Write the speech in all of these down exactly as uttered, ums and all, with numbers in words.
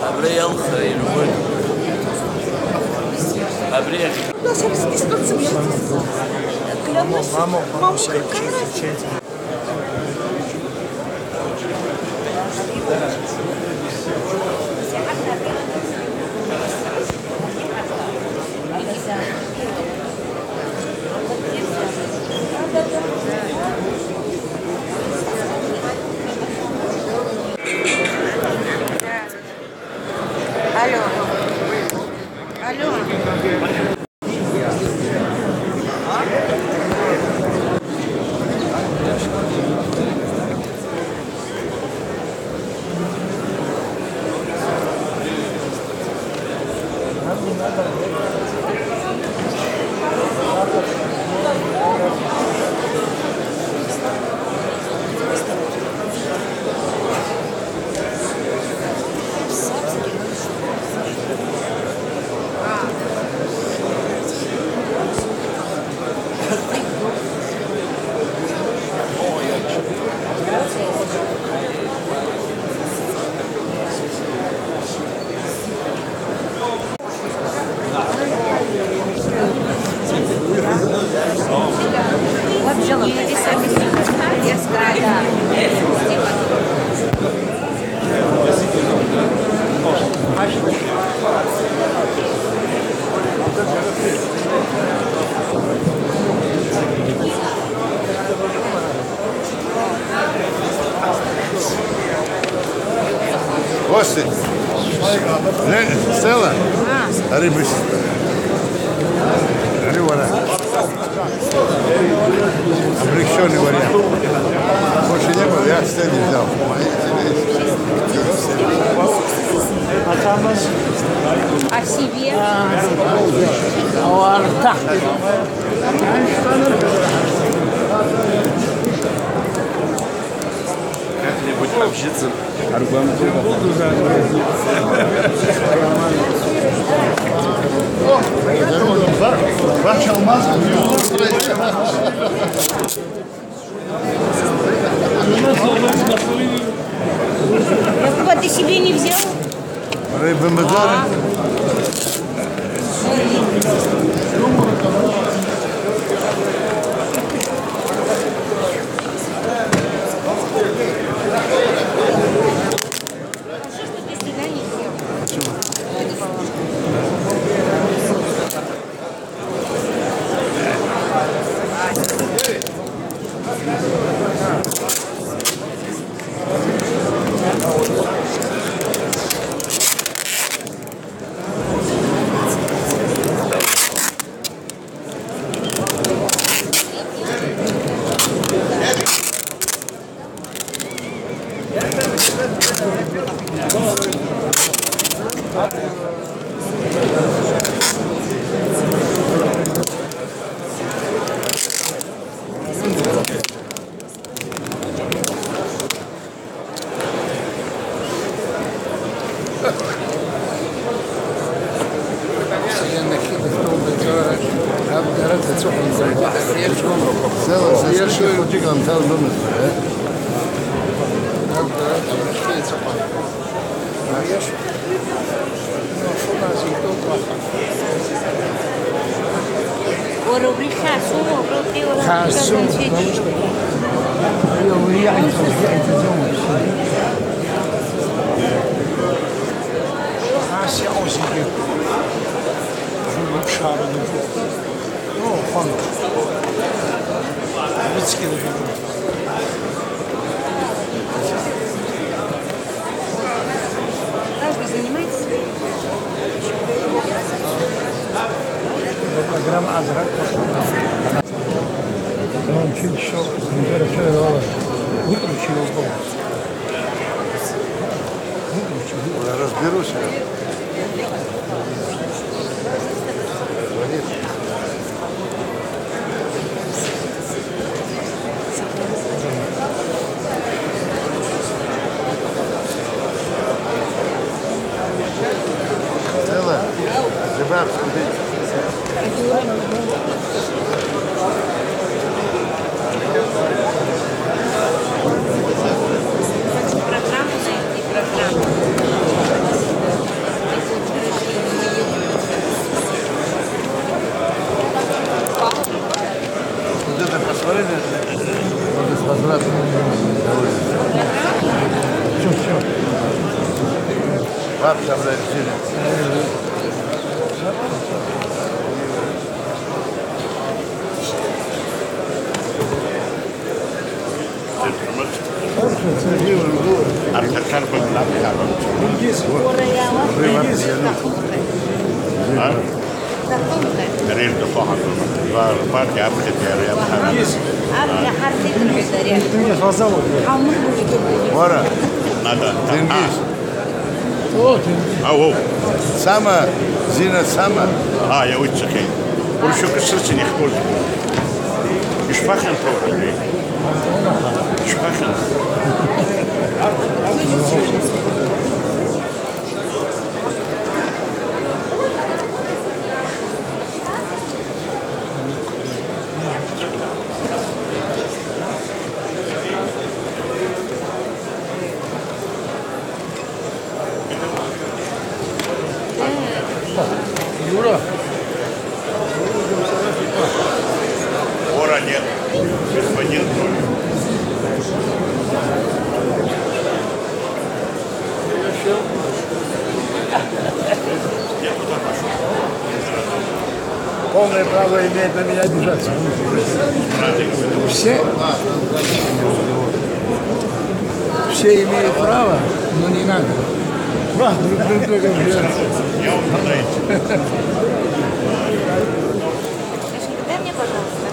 Абра иалха ирҳәоит. Абри иахь. Клянусь, маму, маму, маму, чей, чей, чей. Алло. Алло. Костя. Не, Стелла? А. Ари бис. Ари уара. Облегчённый вариант. Больше не было, я Стелле взял. А себе? А, орта. Как-нибудь обжиться. Какого ты себе не взял? Рыбы мы взяли. Уара убри хьаасоума, убри уара? Хьаасоуп, убри потому что уи ауриа иҭахьеит, иҭаӡомызт. Ас иҟоу зегьы. Зур аԥшаара ду. Ну, Каждый занимается своим. Программа Азрак. Он чуть что, выключил его. Разберусь я. Целая? Ребят, смотрите. Хочу программу найти, программу. Вот это посмотри, вот это с возвратом. Все, все. Бабки обратили. Арҭ ақьарқәа днақәтәаран. А? Ари рҭаху ҳамоума? Жәлар рпартиа аԥхьатәи ари аԥхьара. Уара. Надо. Тенгиз. Ау, ау. Сама, Зина, сама. А, иауит ҵәахьеит. Уршьуакы срыцын иахьтәоз. Ишԥахьанҭоу, ҳәа. Ишԥахьанҭоу? Юра. Юра, нет. Господин Юра. Я туда пошёл. Полное право имеет на меня обижаться. Все, все имеют право, но не надо. Ва, друг, друг друга обижаться. Я вам продаю. Дай мне, пожалуйста.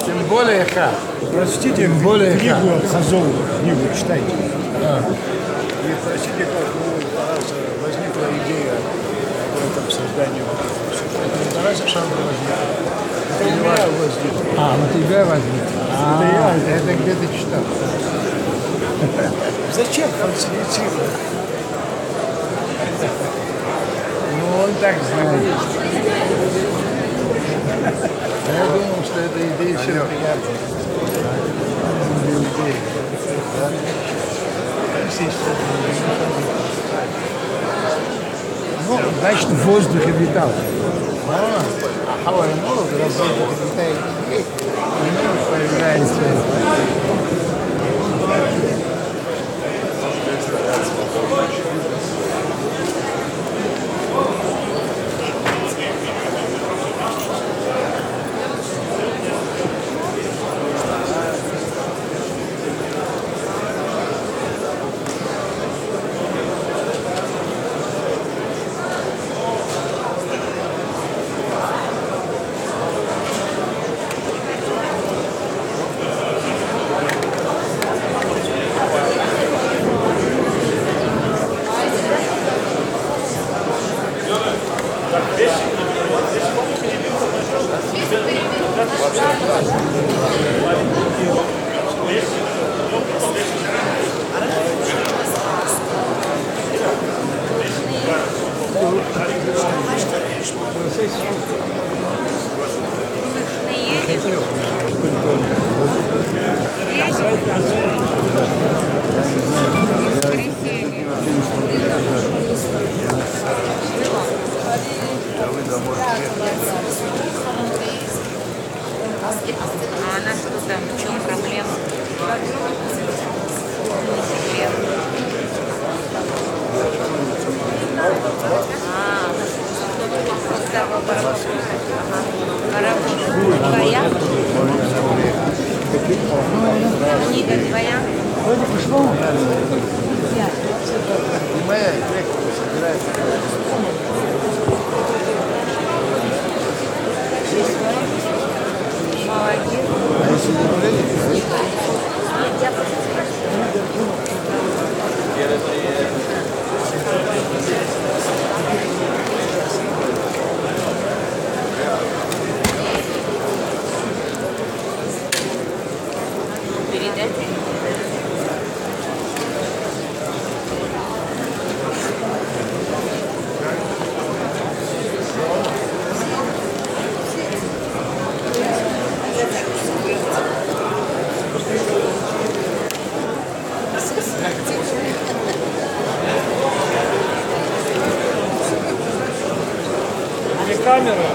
Тем более как. Простите, тем более книгу как. Хазову, книгу читайте. А. И простите, как у Тараса возникла идея об этом создании вот этого всего. Это не Тарас Шандра возник. Это у меня возник. А, вот у тебя возник. Это я, это где-то читал. Зачем фальсифицировать? Ну, он так знает. Я думал, что эта идея всё-таки. Ну, значит, в воздухе витал. А, а хавай, ну, в воздухе витает. И появляется. А она что там? В чем проблема? А, просто. Ага. Хорошо. Твоя? Книга твоя? Вроде пришло. Снимает, собирает. Молодец. Телекамера.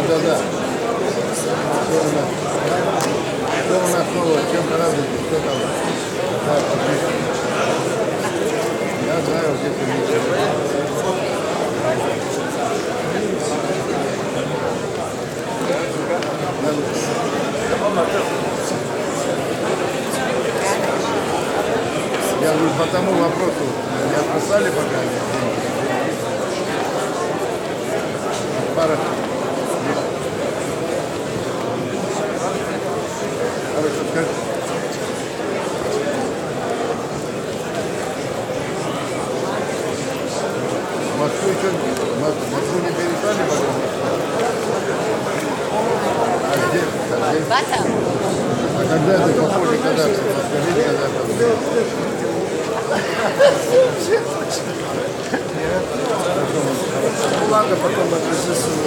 Да, да, да. Что у нас? Что у нас нового? Чем порадуете? Что там? Так, отлично. Я знаю, где ты. Я говорю, по тому вопросу не отписали пока? Пара. Хорошо, скажи. В Москву ещё, в Мос-, в Москву не переслали пока? А где? А где? А когда ты попозже, когда? Подскажи, когда там? Ну ладно, потом отвезу с ним.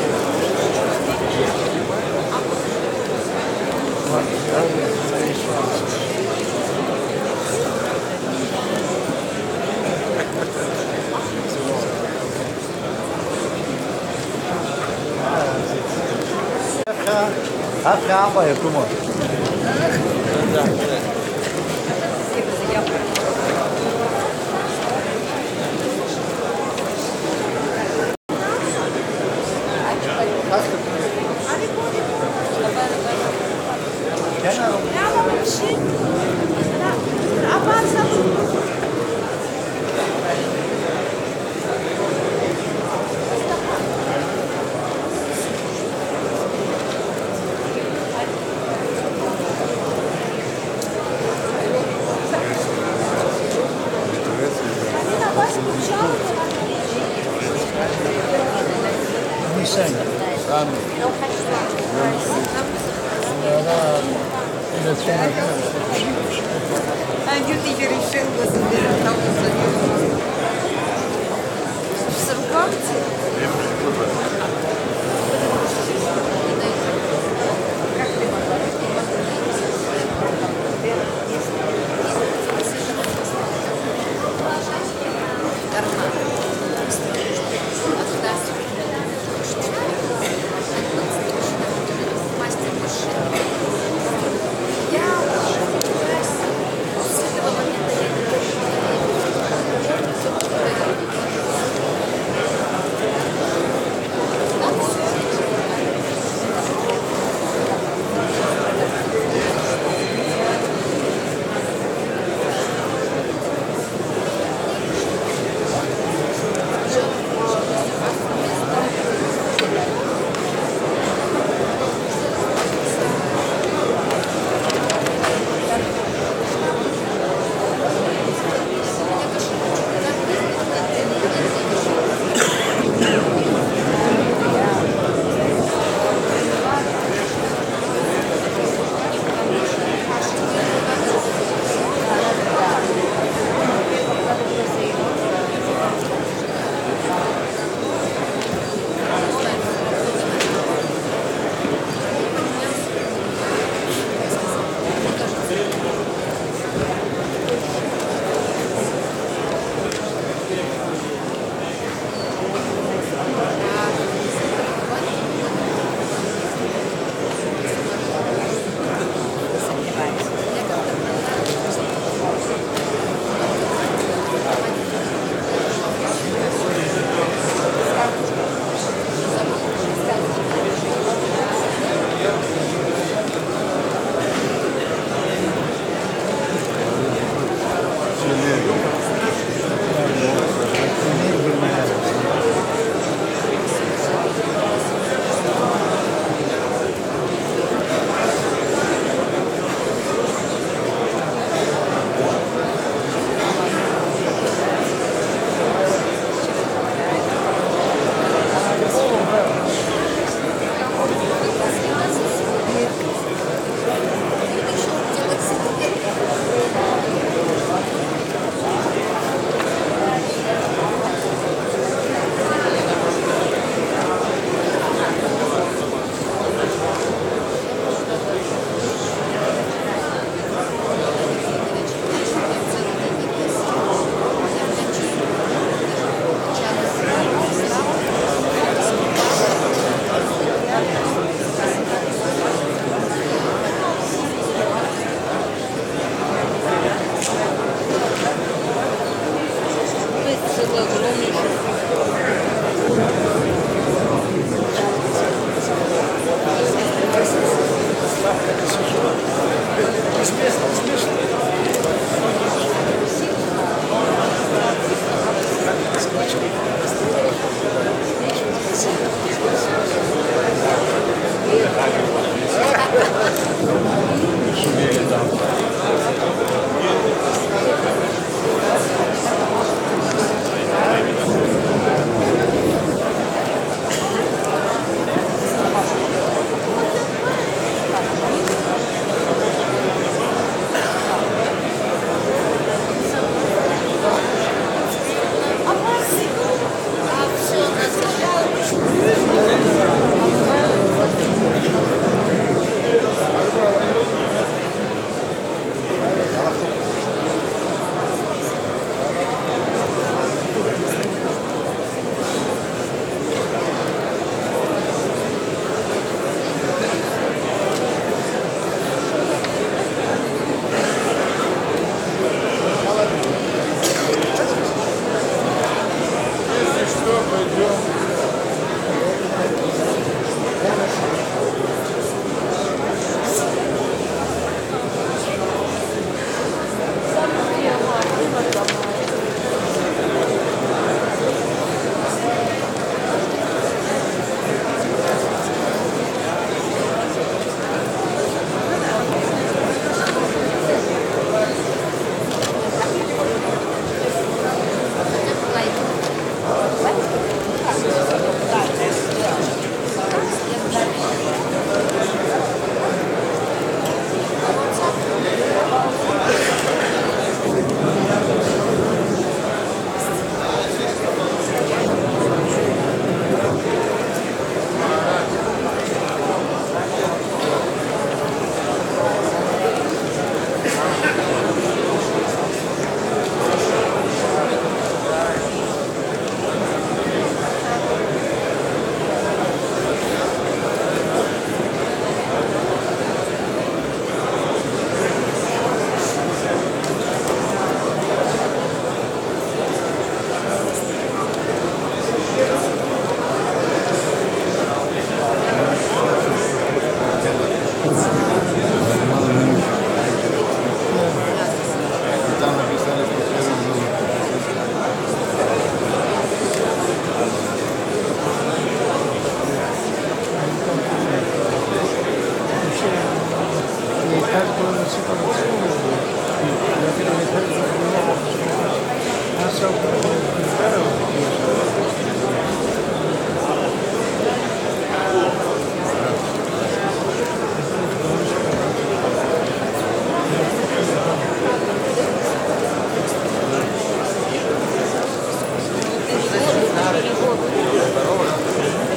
Аԥхьа, аԥхьа Аҟәа иатәума? Они сами. Сами. А люди я решил, вот, там, в Сургуте.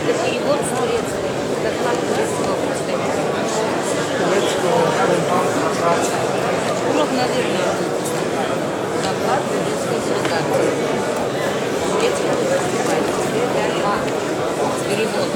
Это перевод с турецкого. Доклад турецкого представителя. Турецкого. Урок, наверное, доклад турецкой делегации. Турецкий выступает. Перевод.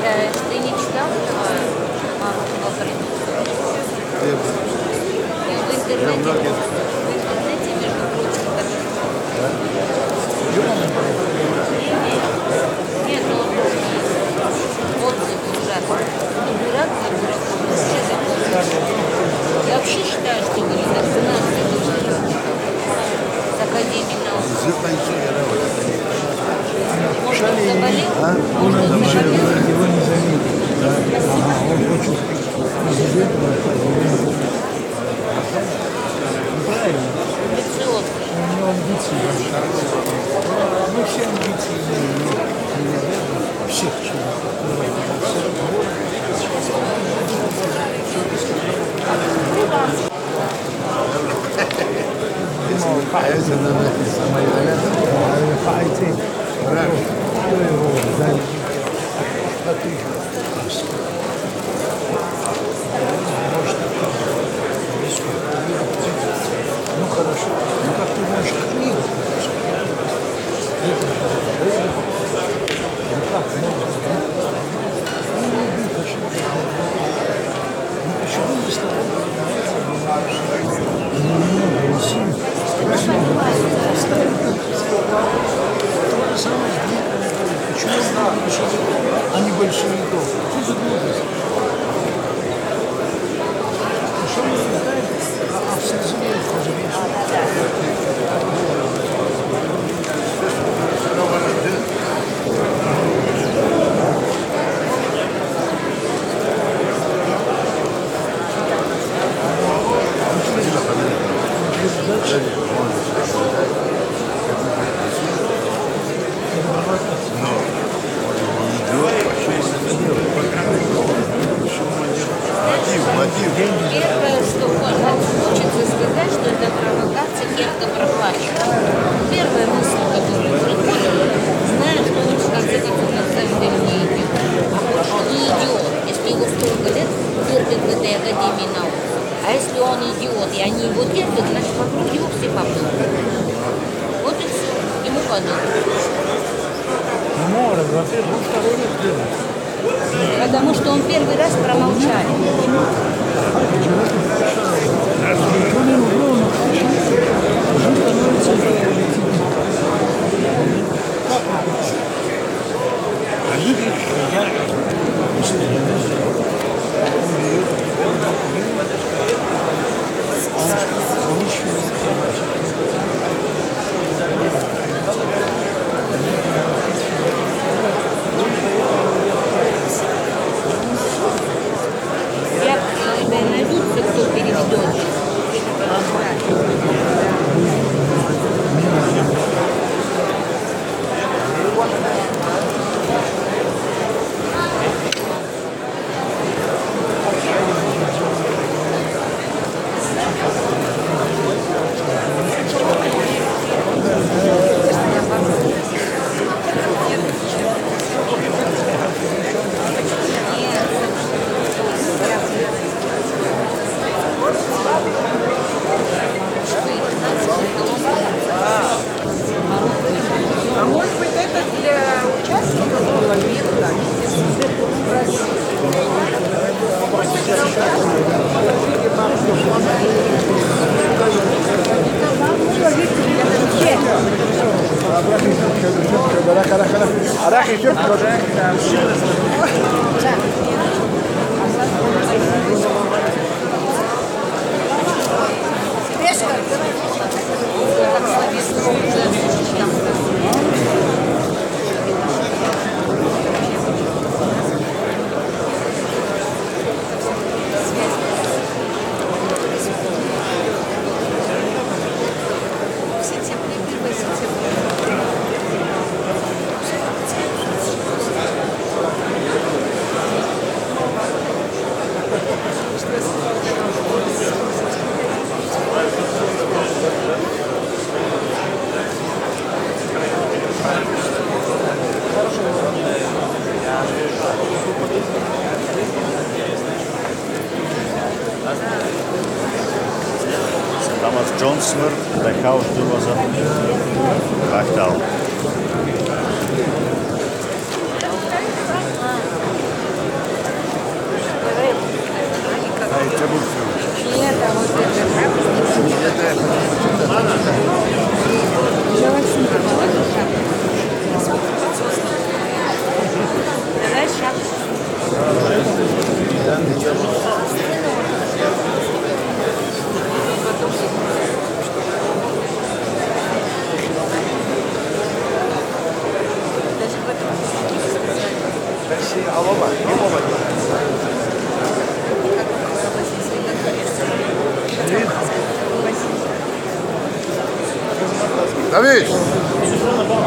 Э, ты не читал этого Марокко? Я в интернете, в интернете, между прочим, даже нет, ну, отзывы ужасные. Ну, дурак за дураком, вообще за дураком. Я вообще считаю, что, говорит, вакцинация должна быть. Хочу президентом стать. Правильно. У него амбиции большие. Ну, все амбиции имеем, но не надо всех чего. Ну, хорошо. Ну, как ты можешь книгу? Ну, как можно? Ну, не убить, а что? Ну, почему не стало? Немного, не сильно. То же самое с Дмитрием Анатольевичем. Почему он не решил, а не большевиков? Что за глупость? Что мы знаем? А, а в Средиземье тоже есть. Мотив, мотив. Первое, что хо- хочется сказать, что это провокация, кем-то проплачена. Первая мысль, которая приходит, знаешь, что он в конце концов на самом деле не идиот. А больше не идиот, если его столько лет терпят в этой академии наук. А если он идиот, и они его терпят, значит, вокруг него все бабы. Вот и все. Ему подумать. Ну, во-первых, ну, второй раз делать. Потому что он первый раз промолчали. Я, э, найдутся, кто переведёт. А может быть, это для участников было место? Арахь ишәырҭоит. Тамас Джонснер, Дакаут Дымаза, Бахтал. Merci, au revoir. Was haben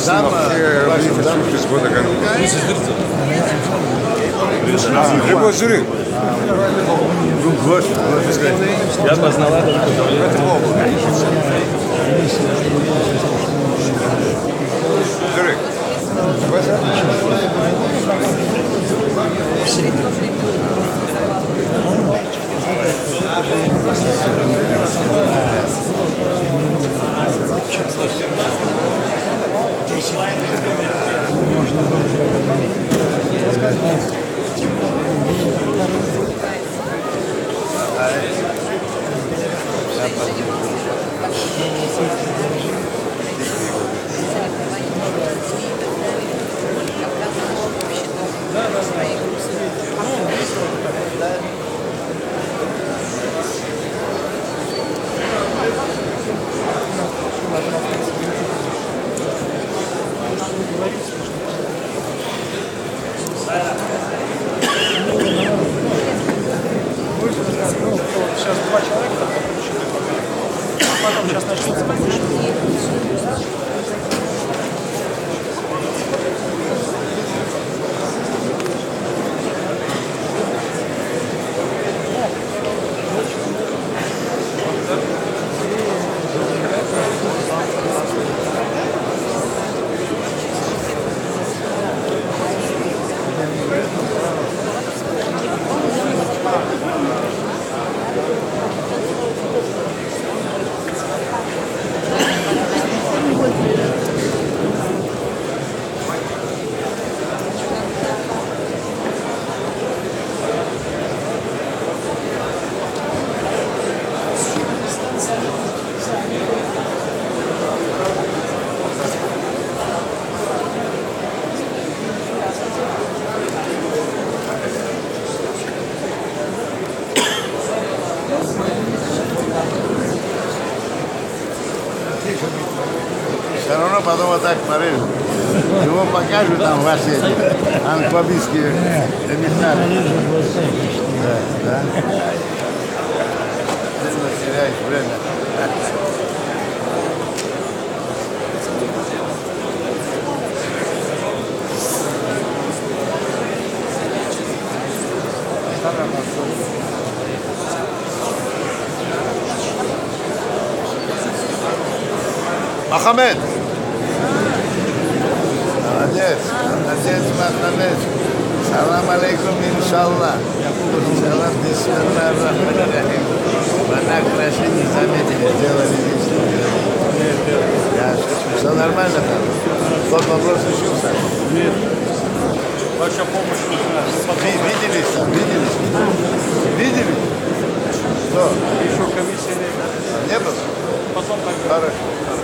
Sie noch hier? Wie viel Schuhe ist wurde? Я познала только в Зурик. Сейчас два человека, потом сейчас начнется повышение. Все равно потом вот так, смотри, его покажут там, ваши эти анквабистские эмиссары. Да, да. Ты теряешь время. Мохаммед! Молодец, молодец, Мохаммед. Салам алейкум, иншаллах. Салам, бисмиллахир рахманир рахим. Вы так хорошо не заметили, сделали вид, что я шучу. Всё нормально там? Тот вопрос решился? Нет. Ваша помощь нужна. Ви-, виделись там, виделись? Виделись? Что? Ещё комиссия не было. Не было? Потом так. Хорошо, хорошо.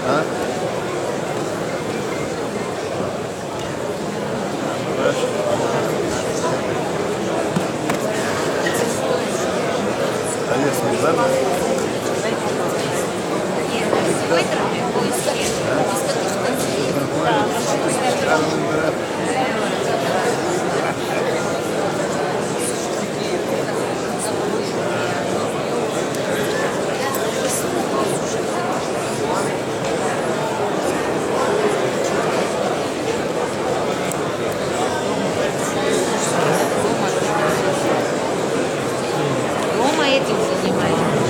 А? Рома этим занимается.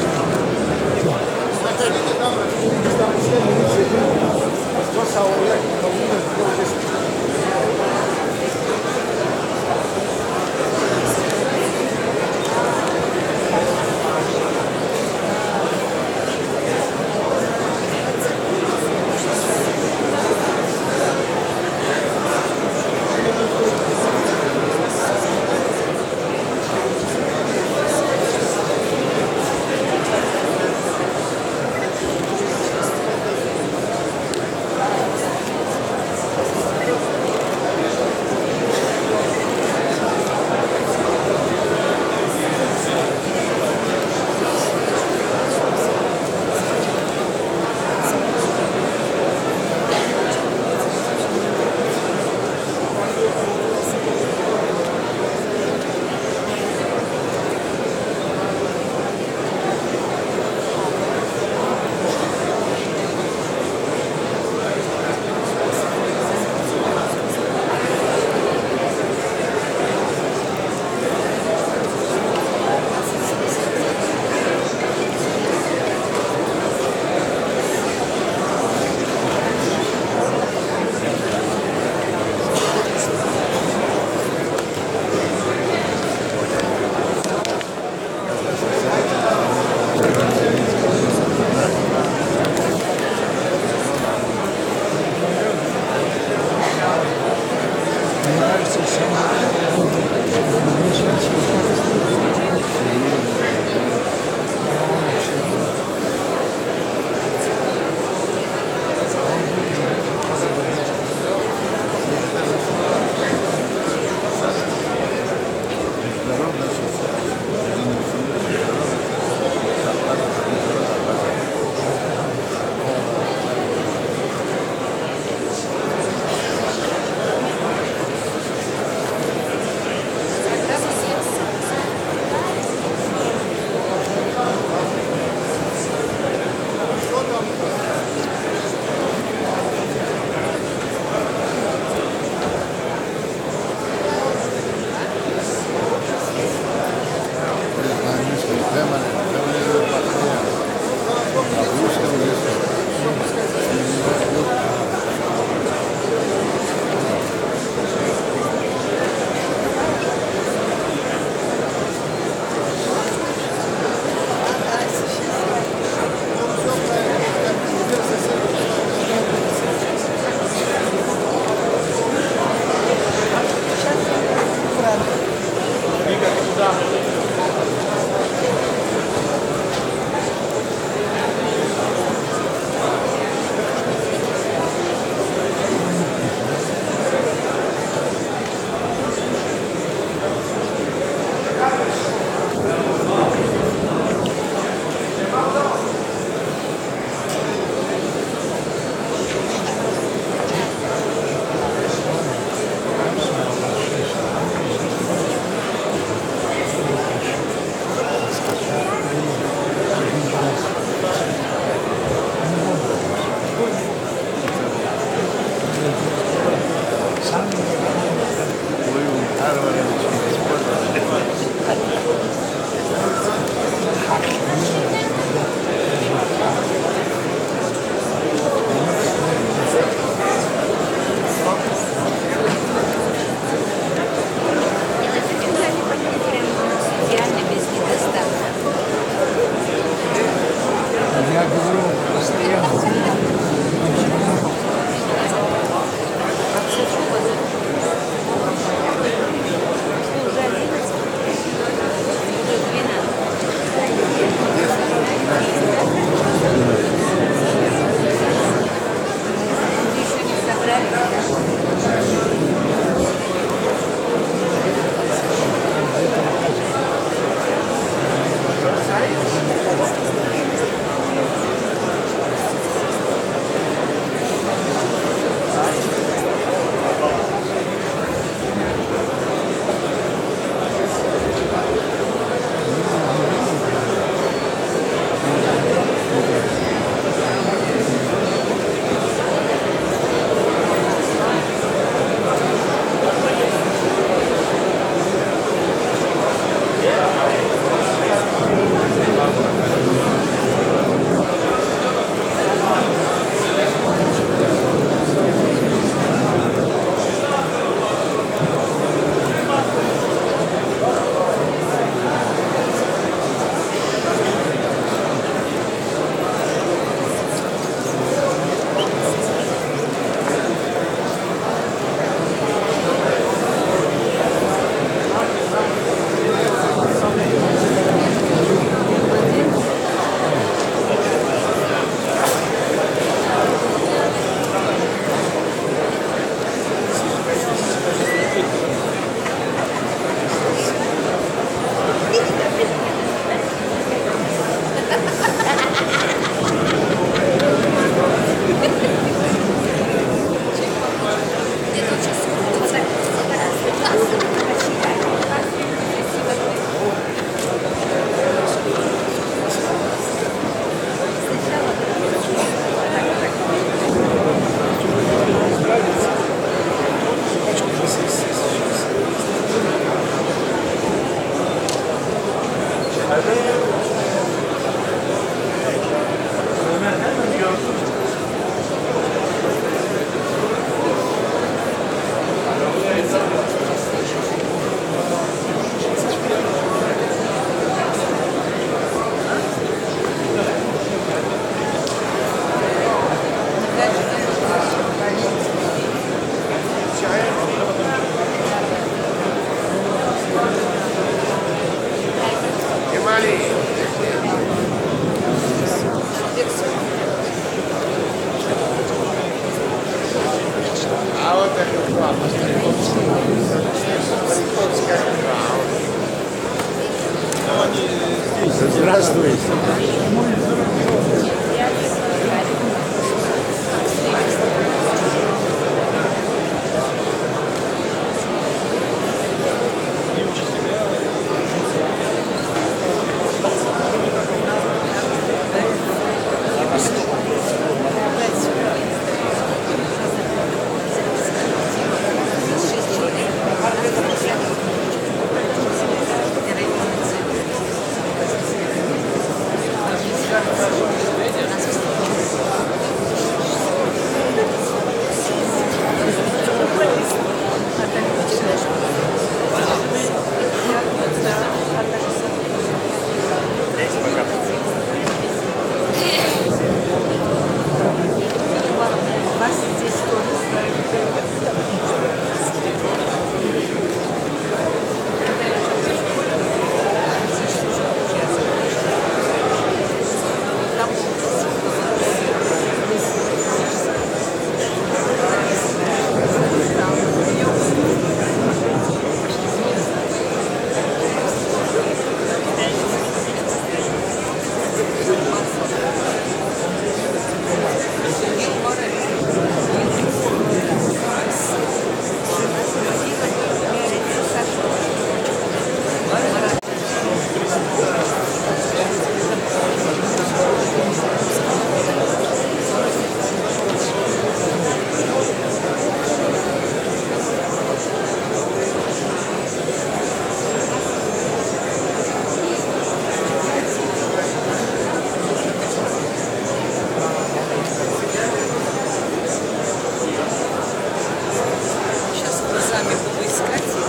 Сейчас глазами буду искать их.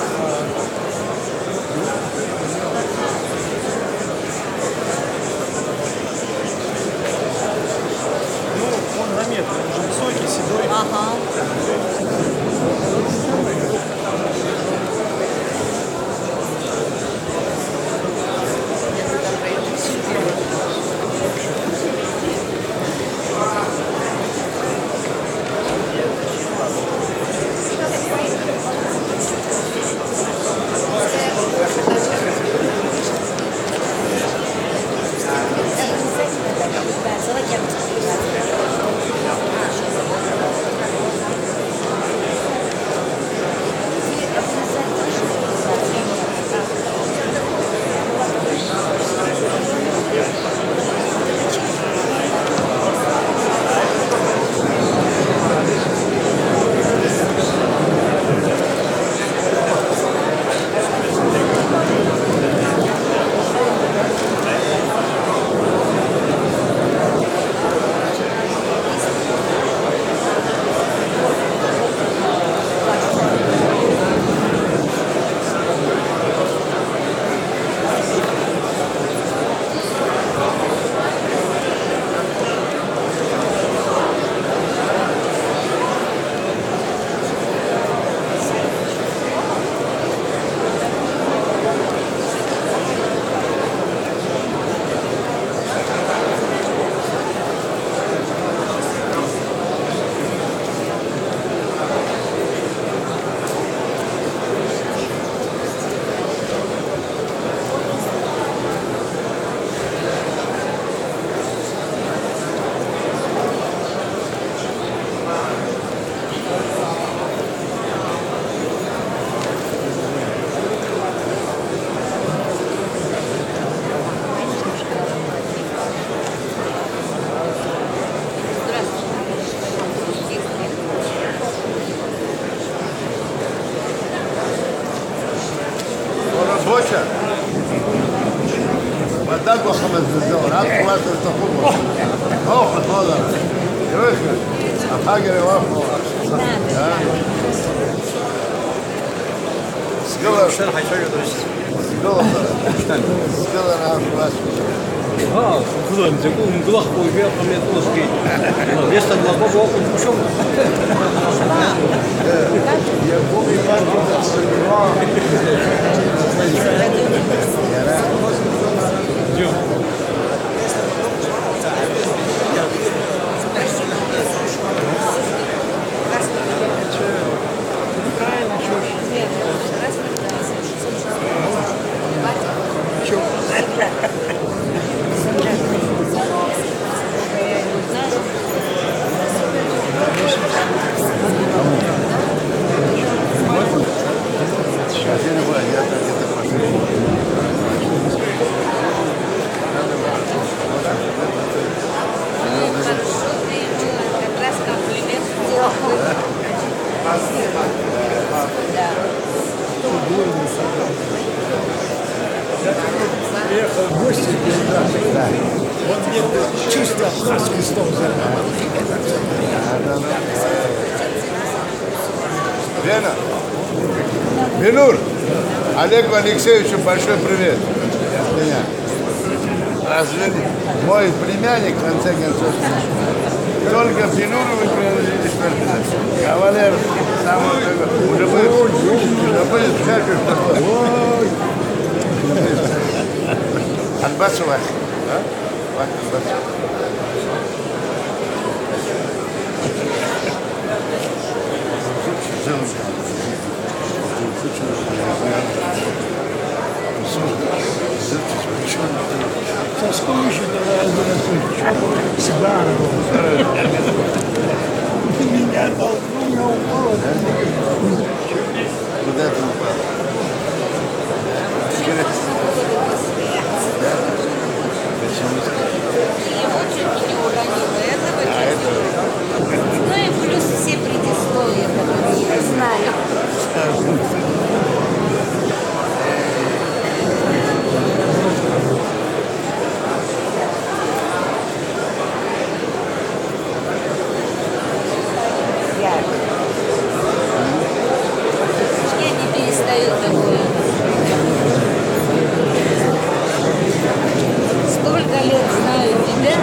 Ну, он заметный, он же высокий, седой. Ага. Рабоча. Мадагәа хамыззала, рабхәлаҵәа рҭахума? Оуха, ҭола. Ироуҳәоит, аԥагьара уафуа. Сгылар. Сгылар. Сгылар, ашәлаҵәа. Аа, сгылан, закәу умгылахкуа жәаха мҩаҵлызгеит. Веста длакоуп, уахәыҷ мшоума? Правильно, чушь. Чушь. Приехал в гости, да. Вот мне чисто абхазский стол занял. Лена, Бинур, Олегу Алексеевичу большой привет от меня. Разве мой племянник, в конце концов, только Бинуровы принадлежит, что ли? Кавалер самого такого. Уже будет, уже будет всякое, что ли? Анбацева. А? Анбацева. Тоскующий, да, здравствуйте. Чё, Сигарова? Меня толкнули, я упал. Куда ты упал? Интересно. Да? Почему? Его чуть не уронило, этого чуть не уронило. Ну и плюс все предисловия, которые я знаю. Я не перестаю такое. Столько лет знаю тебя.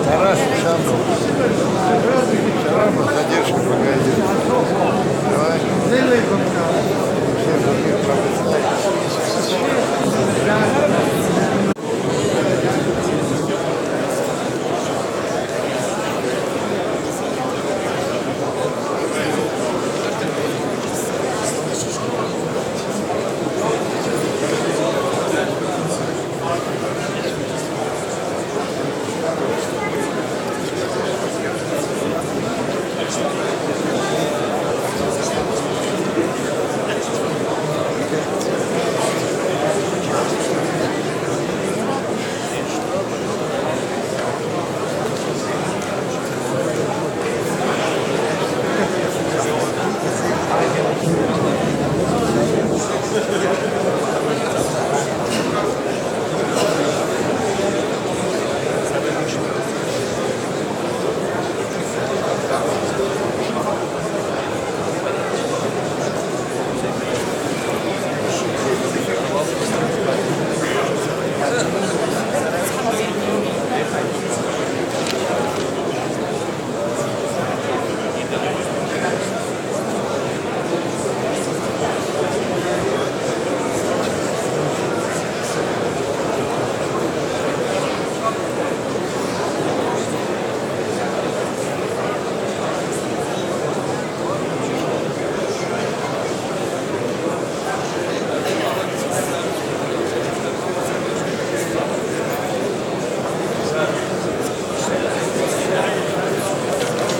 Тарас, Александр, все равно задержка погоди. Давай. Всех других пропускай.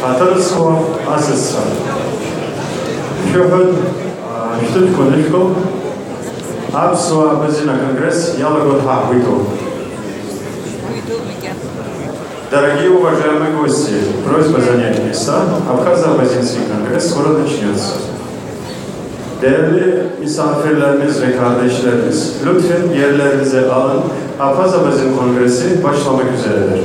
Аҭырқәа асасцәа, шәыҳәоит, аа, шәҭыԥқәа нышәкыл, аԥсуаа абазин аконгресс иалагоит ҳәа ҳгәы иҭоуп. Дорогие уважаемые гости, просьба занять места, Абхазо-Абазинский конгресс скоро начнется. Değerli misafirlerimiz ve kardeşlerimiz, lütfen yerlerinizi alın, Abhaz Abazin Kongresi başlamak üzeredir.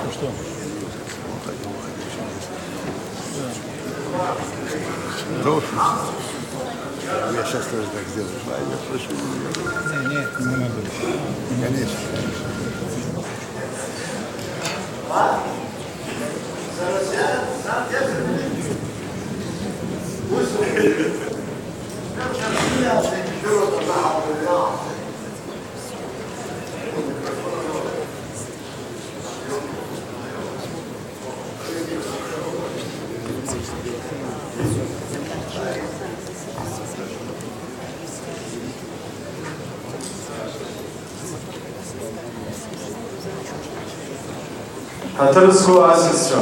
Ну что? Хорошо. Я сейчас тоже так сделаю. Пойдёт, слушай. Не, не, не надо. Конечно. Ҳаҭыр зқәу асасцәа,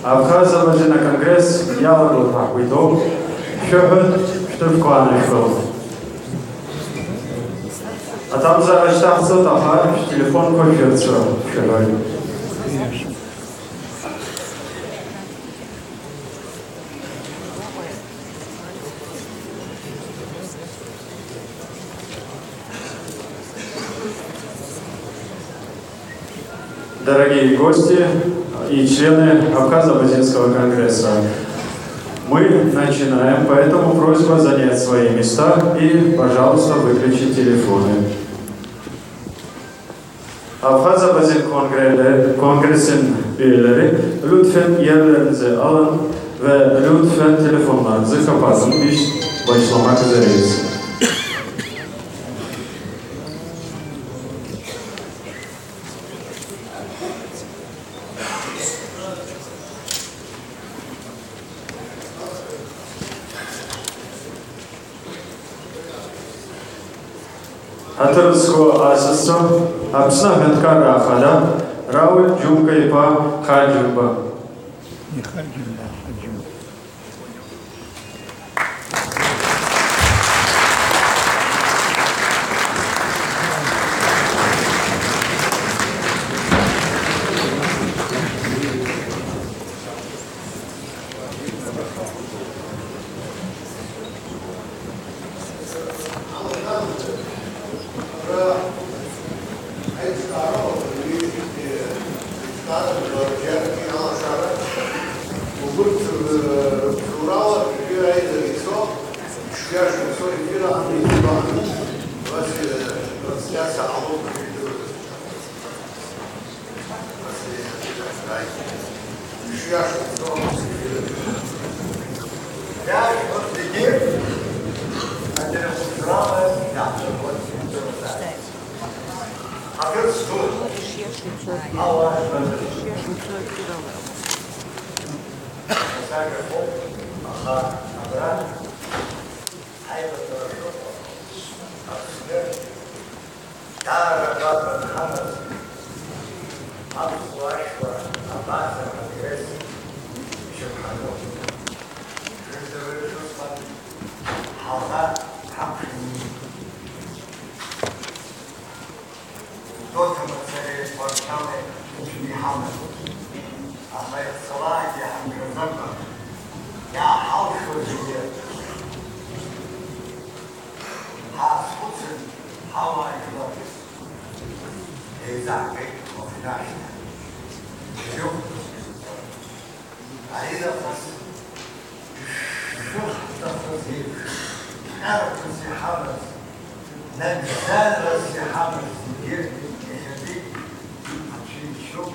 Абхаза Абазин аконгресс иалагоит ҳәа ҳгәы иҭоуп, шәыҳәоит, шәҭыԥқәа аанышәкыл. Аҭамзаара шьҭаҳҵоит, аха шәтелефонқәа шәырцәы шәҳәоит. Дорогие гости и члены Абхазо-Абазинского конгресса, мы начинаем, поэтому просьба занять свои места и, пожалуйста, выключить телефоны. Абхаза Абазин Kongre-, Kongresin üyeleri, lütfen yerlerinizi alın Рыуҭшәа телефонла зыхаԥаз, ишьҭ башлама кзареиз. Ҳаҭыр зқәу асасцәа, Аԥсны аҳәынҭқарра ахада Рауль Џьумка иԥа Хаџьымба. Ихаџьымба, Хаџьымба. Даара агәаҭа нҳамаз, аԥсуа ашәа абаза аконгресс ишьақәҳаргылт. Жәларык русҟан ҳаӷа ҳақәшәаны ииит. Гәдоуҭа мацареи Тҟәарчали ҳәа иҳаман. Аха иахьцалакгьы ҳамжәаӡакәа, иааҳалшоз зегьы ҳаазхәыцын, ҳауаажәлар еизаҳгеит Лыхнашҭа. Ирықәгылт. Ари нахыс ишыҳҭахыз еиԥш, ԥҟарақәас иҳамаз, нагӡарас иҳамаз зегьы иахьатәи Анцәа иџьшьоуп.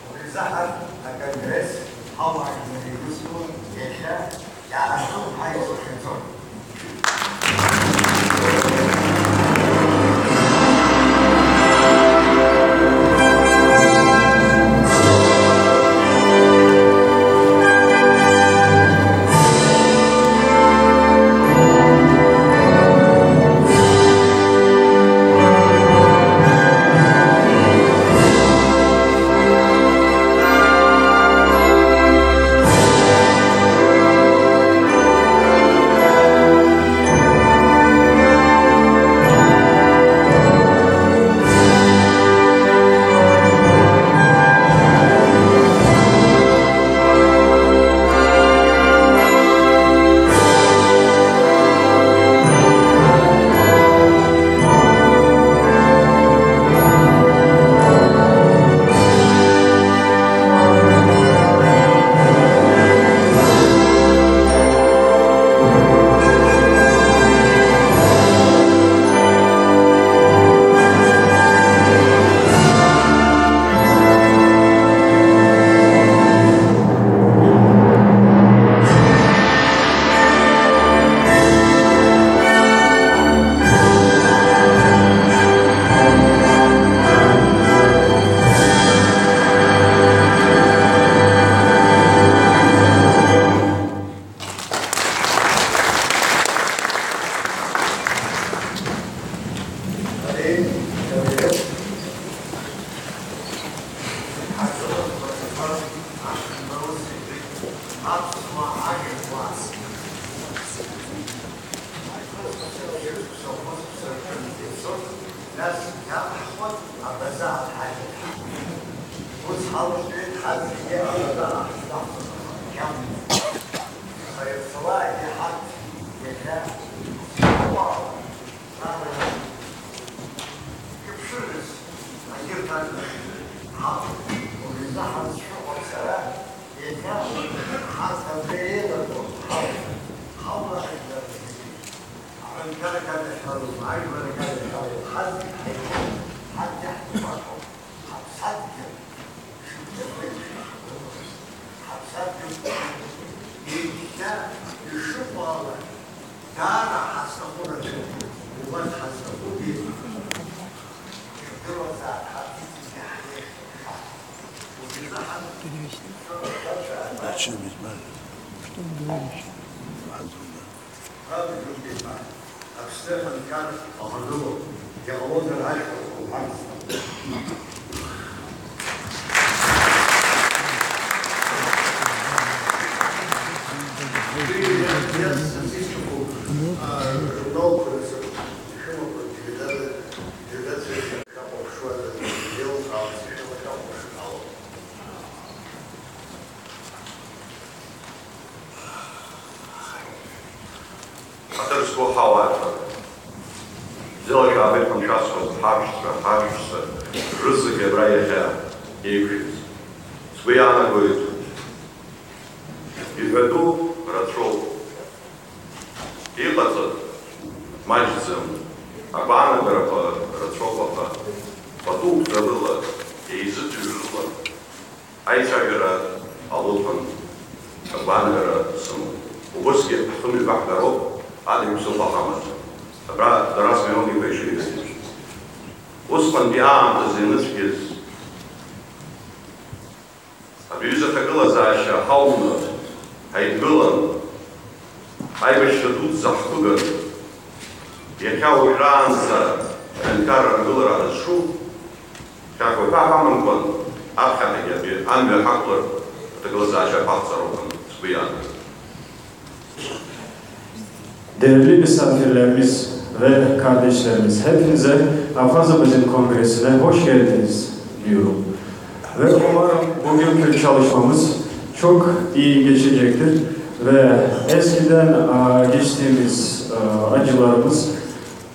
Убри азыҳәан аконгресс ҳауаажәлар еидызкылан иахьа иаарту ҳаизыԥхьаӡоит. Нас иаҳхәа абаза ҳаиҭеит. Ус ҳалшеит, ҳазегьы абаза ҳаҳзаҳҵон. Иамуит. Аха иаԥсуаагьы ҳарҭ иахьа ҳзеиқәԥо ала, ара шәыԥшыраз, егьырҭ ажәлар ҳаҟоуп. Убри азы ҳазшәыҳәо сара, иахьа ҳарҭ абри еилырго ҳауп. Ҳауаажәлар зегьы. Аҳәынҭқарра аганахьала, ажәлар аганахьала, ҳазегь ҳаиқәуп, ҳарҭ иаҳтәуп, ҳаԥсадгьыл шықәсык еиԥш иҳаргыло. Ишыҟоу ала, даара ҳазҭаху рацәоуп. Убарҭ ҳазҭахугьы шәдыруазаап, ҳарҭ иҵегьгьы ҳнеихьеит ҳәа. Убри азы ҳан Что он говорит? Что он говорит? Аԥсны аҳәынҭқар ахагылоуп, иҟалозар ашәа лҳәарц. Убри иаҵанакуа сызиҭахуп, а, журналқәа рзы ишәымақәа делегат-, делегациа шәахәаԥшуазар, еилкаауаз ишәылахәаԥшуа ҟалоуп. Ҳаҭыр зқәу ҳауаажәлар, бзиала шәаабеит ҳәа шәасҳәоит, ҳаҳәшьцәа, ҳаҳәшьцәа рызегьы абра иахьа еиқәшәаз. Сгәы иаанагоит, иҳәатәу рацәоуп, иҟаҵатәу маҷӡам, агәаанагарақәа рацәоуп, аха пату гәҭарыла, еизыӡырҩрыла, аицәажәара алоуп ҳәа агәаанагара сымоуп. Убысгьы ҳхымҩаԥаҳгароуп, ада иԥсыхәа ҳамаӡам. Абра Дарас Миронов-иԥа ишиҳәаз еиԥш, усҟантәи аамҭазы ианыцәгьаз абри аҩыза аҭагылазаашьа ҳауны ҳаидгылан, аибашьра дуӡӡа ҳхыган, иахьа уажәраанӡа аҳәынҭқарра аргылара ҳазшу, хьаҳәа-ҳәа ҳамамкәан, аԥхьаҟагьы абри амҩа ҳақәлар, аҭагылазаашьа ҳақәҵароуп ҳәа сгәы иаанагоит. Değerli misafirlerimiz ve kardeşlerimiz, hepinize Kafkasya Bizim Kongresi'ne hoş geldiniz diyorum. Ve umarım bugünkü çalışmamız çok iyi geçecektir ve eskiden, aa, geçtiğimiz, aa, acılarımız,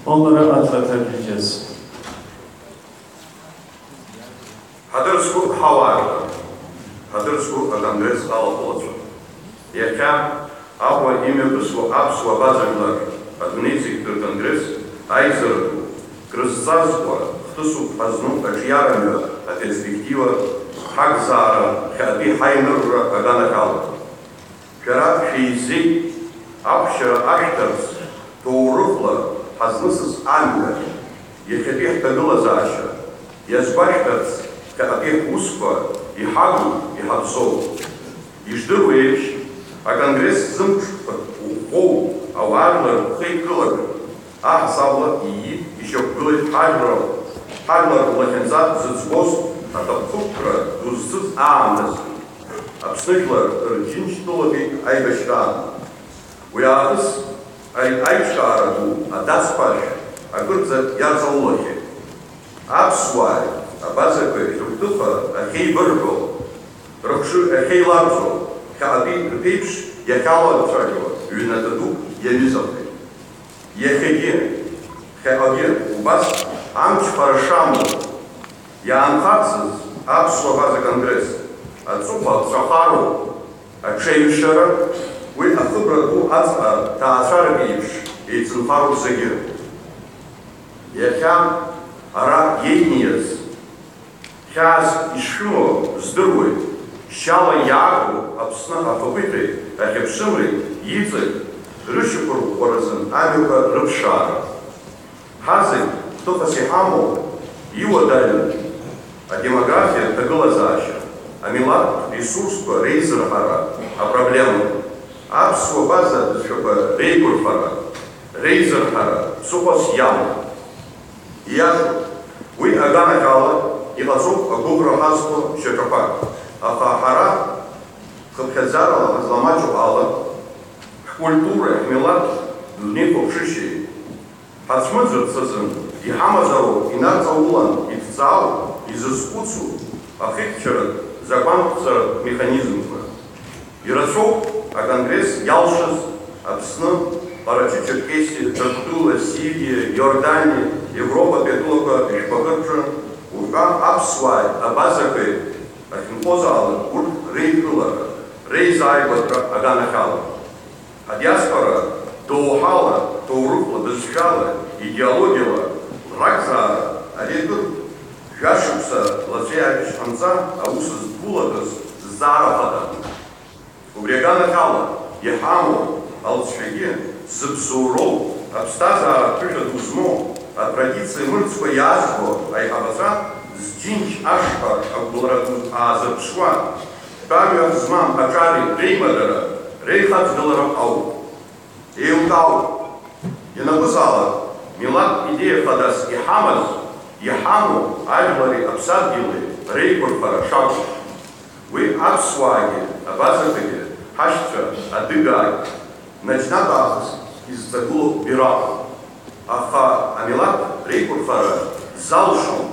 onları atlatabileceğiz. Ҳаҭыр зқәу ҳауаажәлар, ҳаҭыр зқәу аконгресс алахәылацәа, иахьа Аҟәа имҩаԥысуа аԥсуа абаза жәлар адунеи зегьтәи рконгресс аизара ду, крызҵазкуа хҭысуп ҳазну аҿиарамҩа аперспектива, ҳакзаара, хьаатәи ҳаинырра аганахьала. Шәара шәеизеит, ахәшьара ашәҭарц, ҭоурыхла ҳазнысыз амҩа, иахьатәи ҳҭагылазаашьа, иазгәашәҭарц ԥхьаҟатәи ҳусқәа иҳагу, иҳаԥсоу. Ишдыру еиԥш, аконгресс зымҽхәа ӷәӷәоу ауаажәлар рхеидкылара аҳасабала иит, ишьақәгылеит ҳажәлар, ҳажәлар рлахьынҵа зыӡбоз аҭакԥхықәра ду зцыз аамҭазы. Аԥсны жәлар рџьынџьтәылатәи аибашьраан. Уи аахыс ари аиҿкаара ду адацқәа ашә акырӡа иаҵаулахьеит. Аԥсуааи абазақәеи рыгәҭыха ахьеибырҳәо, рыхшыҩ ахьеиларҵо, ԥхьаҟатәи рԥеиԥш иахьалацәажәо ҩнаҭа дук иаҩызахеит. Иахьагьы, ԥхьаҟагьы убас амчхара шамоу, иаанхарцаз аԥсуа абаза конгресс аҵыхәа ҵәахароуп, аҽеиҩшара, уи ахыбра ду аҵҟа ҭаацәарак еиԥш еицынхароуп зегьы. Иахьа ара иеиниаз Хьаас ишшәымоу здыруеит, шьала иаагоу Аԥсны ахақәиҭреи ахьыԥшымреи иҵегь рышьақәырӷәӷәаразын амҩақәа рыԥшаара. Ҳазегь хәҭыхас иҳамоу иуадаҩын адемографиатә ҭагылазаашьа, амилаҭтә ресурсқәа реизырҳара апроблемақәа, аԥсуа база бызшәақәа реиқәырхара, реизырҳара ԥсыхәас иамоуп. Ииашоуп, уи аганахьала иҟаҵоуп агәыӷра ҳазҭо шьаҿақәак, аха ҳара, хыԥхьаӡарала ҳазламаҷу ала, ҳкультуреи ҳмилаҭ дунеихәаԥшышьеи ҳацәмыӡырц азын иҳамазароуп инарҵаулан иҭҵаау, изызхәыцу ахьыхьчаратә закәанқәҵаратә механизмқәа. Ирацәоуп аконгресс иалшаз Аԥсны, Ҟарачы-Черкесиа, Ҭырқәтәыла, Сириа, Иорданиа, Европатәи атәылақәа жәпакы рҿы уҳәа аԥсуааи абазақәеи ахьынхозаалак урҭ реидкылара, реизааигәатәра аганахьала. Адиаспора доуҳала, ҭоурыхла, бызшәала, идеологиала ракзаара ари акыр жәашықәса лаҵәеиаҩс ҟанҵа аус здулатәыз зҵаара хадан. Убри аганахьала, Иҳамоу алҵшәагьы зыбзоуроу, аԥсҭазаара ԥышәа ду змоу, атрадициа мырӡқәа иаазго аиҳабацәа зџьынџь ашҟа агәылара ду аазырԥшуа, тәамҩа змам аҿари реимадара, реихаҵгылара ауп. Еилкаауп, ианакәызаалак, милаҭтә идеиа хадас иҳамаз, иҳамоу ажәлари аԥсадгьыли реиқәырхара шакәу. Уи аԥсуаагьы, абазақәагьы, ҳашьцәа, адыгаагь, наџьнатә аахыс изҵагылоу бираҟ. Аха амилаҭ реиқәырхара залшом,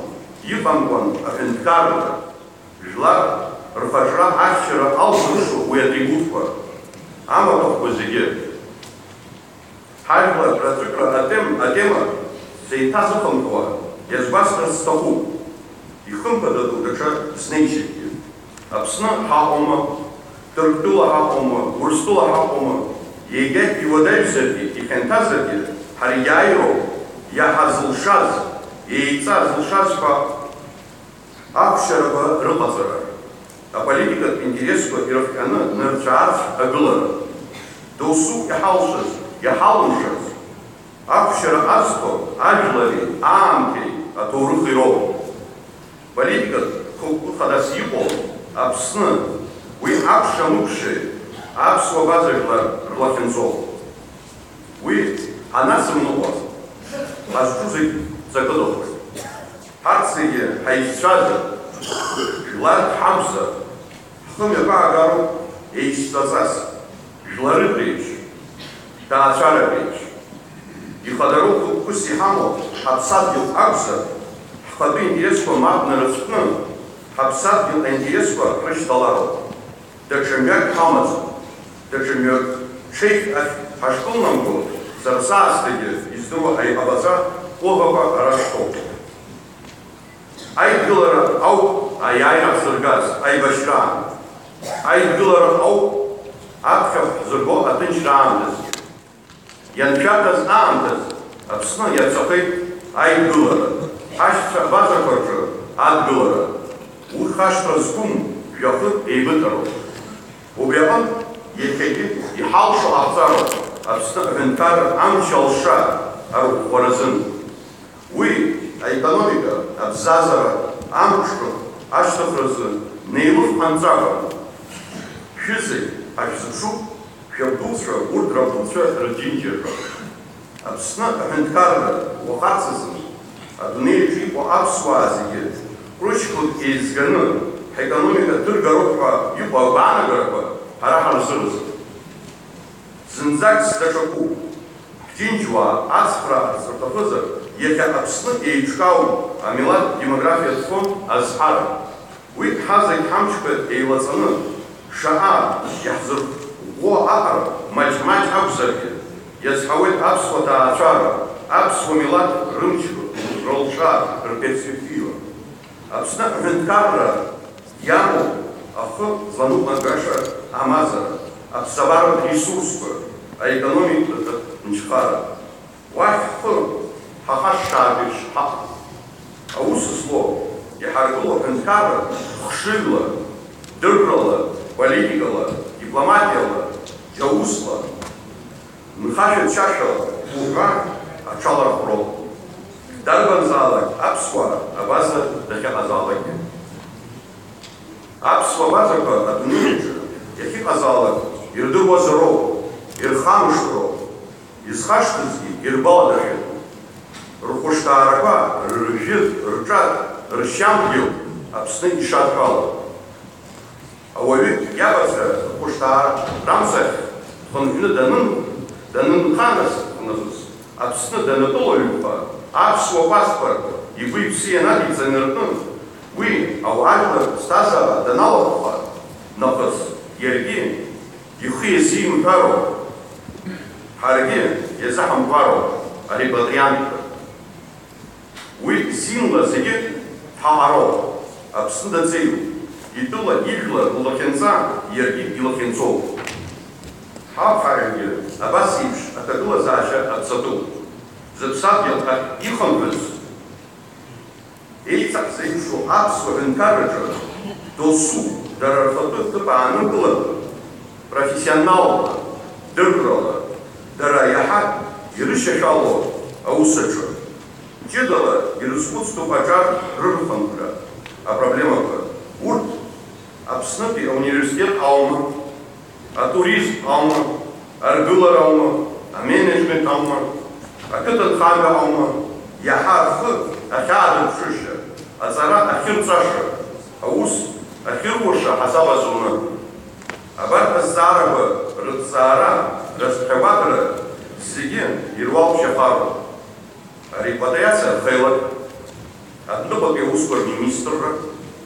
иҟамкәан аҳәынҭқарра, жәлар рхаҿра ахьчара алзыршо уи атрибутқәа, амаҭәахәқәа зегьы. Ҳажәлар рацәыкра атем-, атема сеиҭазыхынҳәуа иазгәасҭарц сҭахуп, ихымԥадатәу даҽа снеишьакгьы. Аԥсны ҳаҟоума, Ҭырқәтәыла ҳаҟоума, Урыстәыла ҳаҟоума, егьа иуадаҩзаргьы, ихьанҭазаргьы, ҳара иааироуп, иаҳазылшаз, еиҵазылшаз ҳәа Ахәшьарақәа рыҟаҵара, аполитикатә интересқәа ирыхҟьаны нырцә-аарцә агылара, досу иҳалшаз, иҳалымшаз, ахәшьара азҭо ажәлари аамҭеи аҭоурыхи роуп. Политикатә хықәкы хадас иҟоу Аԥсны, уи акәша-мыкәшеи аԥсуа гәаҵа жәлар рлахьынҵоуп. Уи ҳанацымныҟәа, ҳазҿу зегь ҵакыдахоит. Ҳарҭ зегьы ҳаишьцәазар, жәларк ҳакәзар, ҳхы мҩаԥаагароуп еишьцәаҵас, жәларык реиԥш, ҭаацәарак реиԥш. Ихадароу хықәкыс иҳамоу ҳаԥсадгьыл акәзар, ҳхатәы интересқәа мап нарыцәкны, ҳаԥсадгьыл аинтересқәа ҳрышьҭалароуп. Даҽа мҩак ҳамаӡам. Даҽа мҩак ҽеик ахь ҳашкылнамго, сара саасҭагьы издыруа аиҳабацәа ҟәыӷақәа ара шәҭоуп. Аидгылара ауп аиааира ҳзыргаз аибашьраан. Аидгылара ауп аԥхьахә ҳзырго аҭынчра аамҭазгьы. Ианшәарҭаз аамҭаз Аԥсны иаԥсахеит аидгылара, ҳашьцәа абазақәа рҿы адгылара. Урҭ хашҭра зқәым жәахык еибыҭароуп. Убри аҟынтә, иахьагьы иҳалшо ҟаҳҵароуп Аԥсны аҳәынҭқарра амч алша арӷәӷәаразын. Уи аекономика, абзазара, амҽхак ашьҭыхразы неилых ҟамҵакәа, шәызегь ҳашәзыԥшуп, шәабдуцәа, урҭ рабдуцәа рџьынџьырра. Аԥсны аҳәынҭқарра уахарц азын, адунеи аҿы иҟоу аԥсуаа зегьы рышьхәак еизганы, ҳекономика ҭыргароуп ҳәа иҟоу агәаанагарақәа ҳара ҳарзыразын. Зынӡак даҽакуп. Ҳџьынџьуаа ацхраарц рҭахызар, иахьа Аԥсны еиҿкаауп амилаҭтә демографиатә фонд азҳара. Уи ҳазегь ҳамчқәа еилаҵаны, шаҟа иаҳзырӷәӷәо аҟара маҷ-маҷ акәзаргьы, иазҳауеит аԥсуа ҭаацәара, аԥсуа милаҭ рымчқәа, рылша, рперспектива. Аԥсны аҳәынҭқарра иамоу ахы зланыҟәнагаша амазара, аԥсабаратә ресурсқәа, аекономикатә нчхара. Уахь ҳхы ҳахашшаартә еиԥш ҳаҟан. Аус злоу, иҳаргыло аҳәынҭқарра хшыҩла, дыррала, политикала, дипломатиала, џьаусла, нхашәа-чашәала уҳәа аҽалархәроуп. Дарбанзаалак аԥсуаа абаза дахьыҟазаалакгьы. Аԥсуа базақәа адунеи аҿы иахьыҟазаалак ирдыруазароуп, ирхамышҭроуп, изхашҭызгьы иргәаладыршәатәуп. Рхәышҭаарақәа, рыржәытә, рҿатә, ршьамҭгьы Аԥсны ишадҳәалоуп. Ауаҩы иабацәа рхәышҭаара рамзахь дхынҳәны данын-, данынханаз нахыс, Аԥсны данатәылаҩлха, аԥсуа паспорт игәы-иԥсы ианадиҵаны ртәы, уи ауаажәлар рыԥсҭазаара даналахәха нахыс, иаргьы ихы иазимҳәароуп, ҳаргьы иазаҳамҳәароуп арепатриантра. Уи зинла зегьы ҳаҟароуп, Аԥсны даҵеиуп, итәыла, ижәла ллахьынҵа иаргьы илахьынҵоуп. Ҳаԥхьаҩгьы абас еиԥш аҭагылазаашьа аԥҵатәуп, зыԥсадгьыл ахь ихынҳәыз. Еиҵаҳзеиԥшу аԥсуа ҳәынҭқарраҿы досу дара рхатәы ҭыԥ ааныркылартә, профессионалла, Дыррала, дара иаҳа ирышьашәало аус аҿы, ҷыдала ирызхәыцтәуп аҿар рырхынҳәра апроблемақәа. Урҭ Аԥснытәи ауниверситет аума, атуризм аума, аргылара аума, аменеджмент аума, ақыҭанхамҩа аума, иаҳа рхы ахьаадырԥшыша, аҵара ахьырҵаша, аус ахьыруаша ҳасаб азуны. Абарҭ азҵаарақәа рыҭҵаара, рыхьҭагәаҭара зегьы ируалԥшьахароуп. Арепатриациа ахеилак, адәныҟатәи аусқәа рминистрра,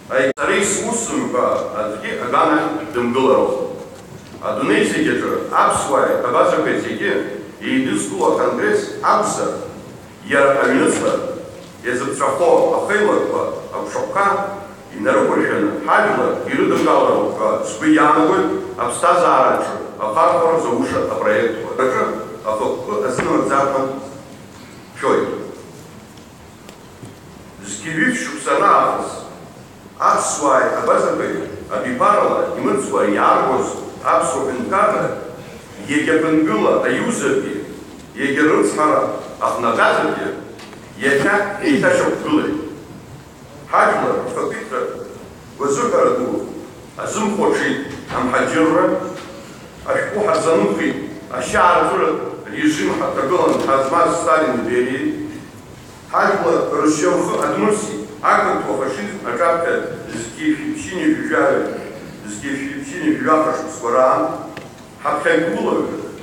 аи-, сара исусым ҳәа аӡәгьы аганахь дымгылароуп. Адунеи зегьы аҿы аԥсуааи абазақәеи зегьы еидызкыло аконгресс акәзар, иара аҩныҵҟа иазыԥҵәахо ахеилакқәа агәшаҟәқәа инарықәыршәаны, ҳажәлар ирыдыркылароуп ҳәа сгәы иаанагоит аԥсҭазаараҿы ахархәара зауша апроектқәа рҿы ахықәкы азымырӡакәа шәоит. Зқьи ҩышә шықәса раахыс аԥсуааи абазақәеи абиԥарала имырӡкәа иааргоз аԥсуа ҳәынҭқарра, иагьа Бынгыла аиузыргьы, иагьа рыцҳара ахнагазаргьы, иахьа еиҭашьақәгылеит. Ҳажәлар рхақәиҭра гәазыҳәара ду азымхәаҽит амҳаџьырра, ашәҟәы ҳарзанымхеит ашьаарҵәыратә режим ҳаҭагылан ҳазмаз Сталини Бериеи. Ҳажәлар ршьамхы адмырсит ақырҭуа фашизм аҿаԥхьа зқьи шәи ԥшьынҩажәи жәаҩа, зқьи шәи ԥшьынҩажәи жәаха шықәсқәа раан. Ҳаԥхьагылаҩ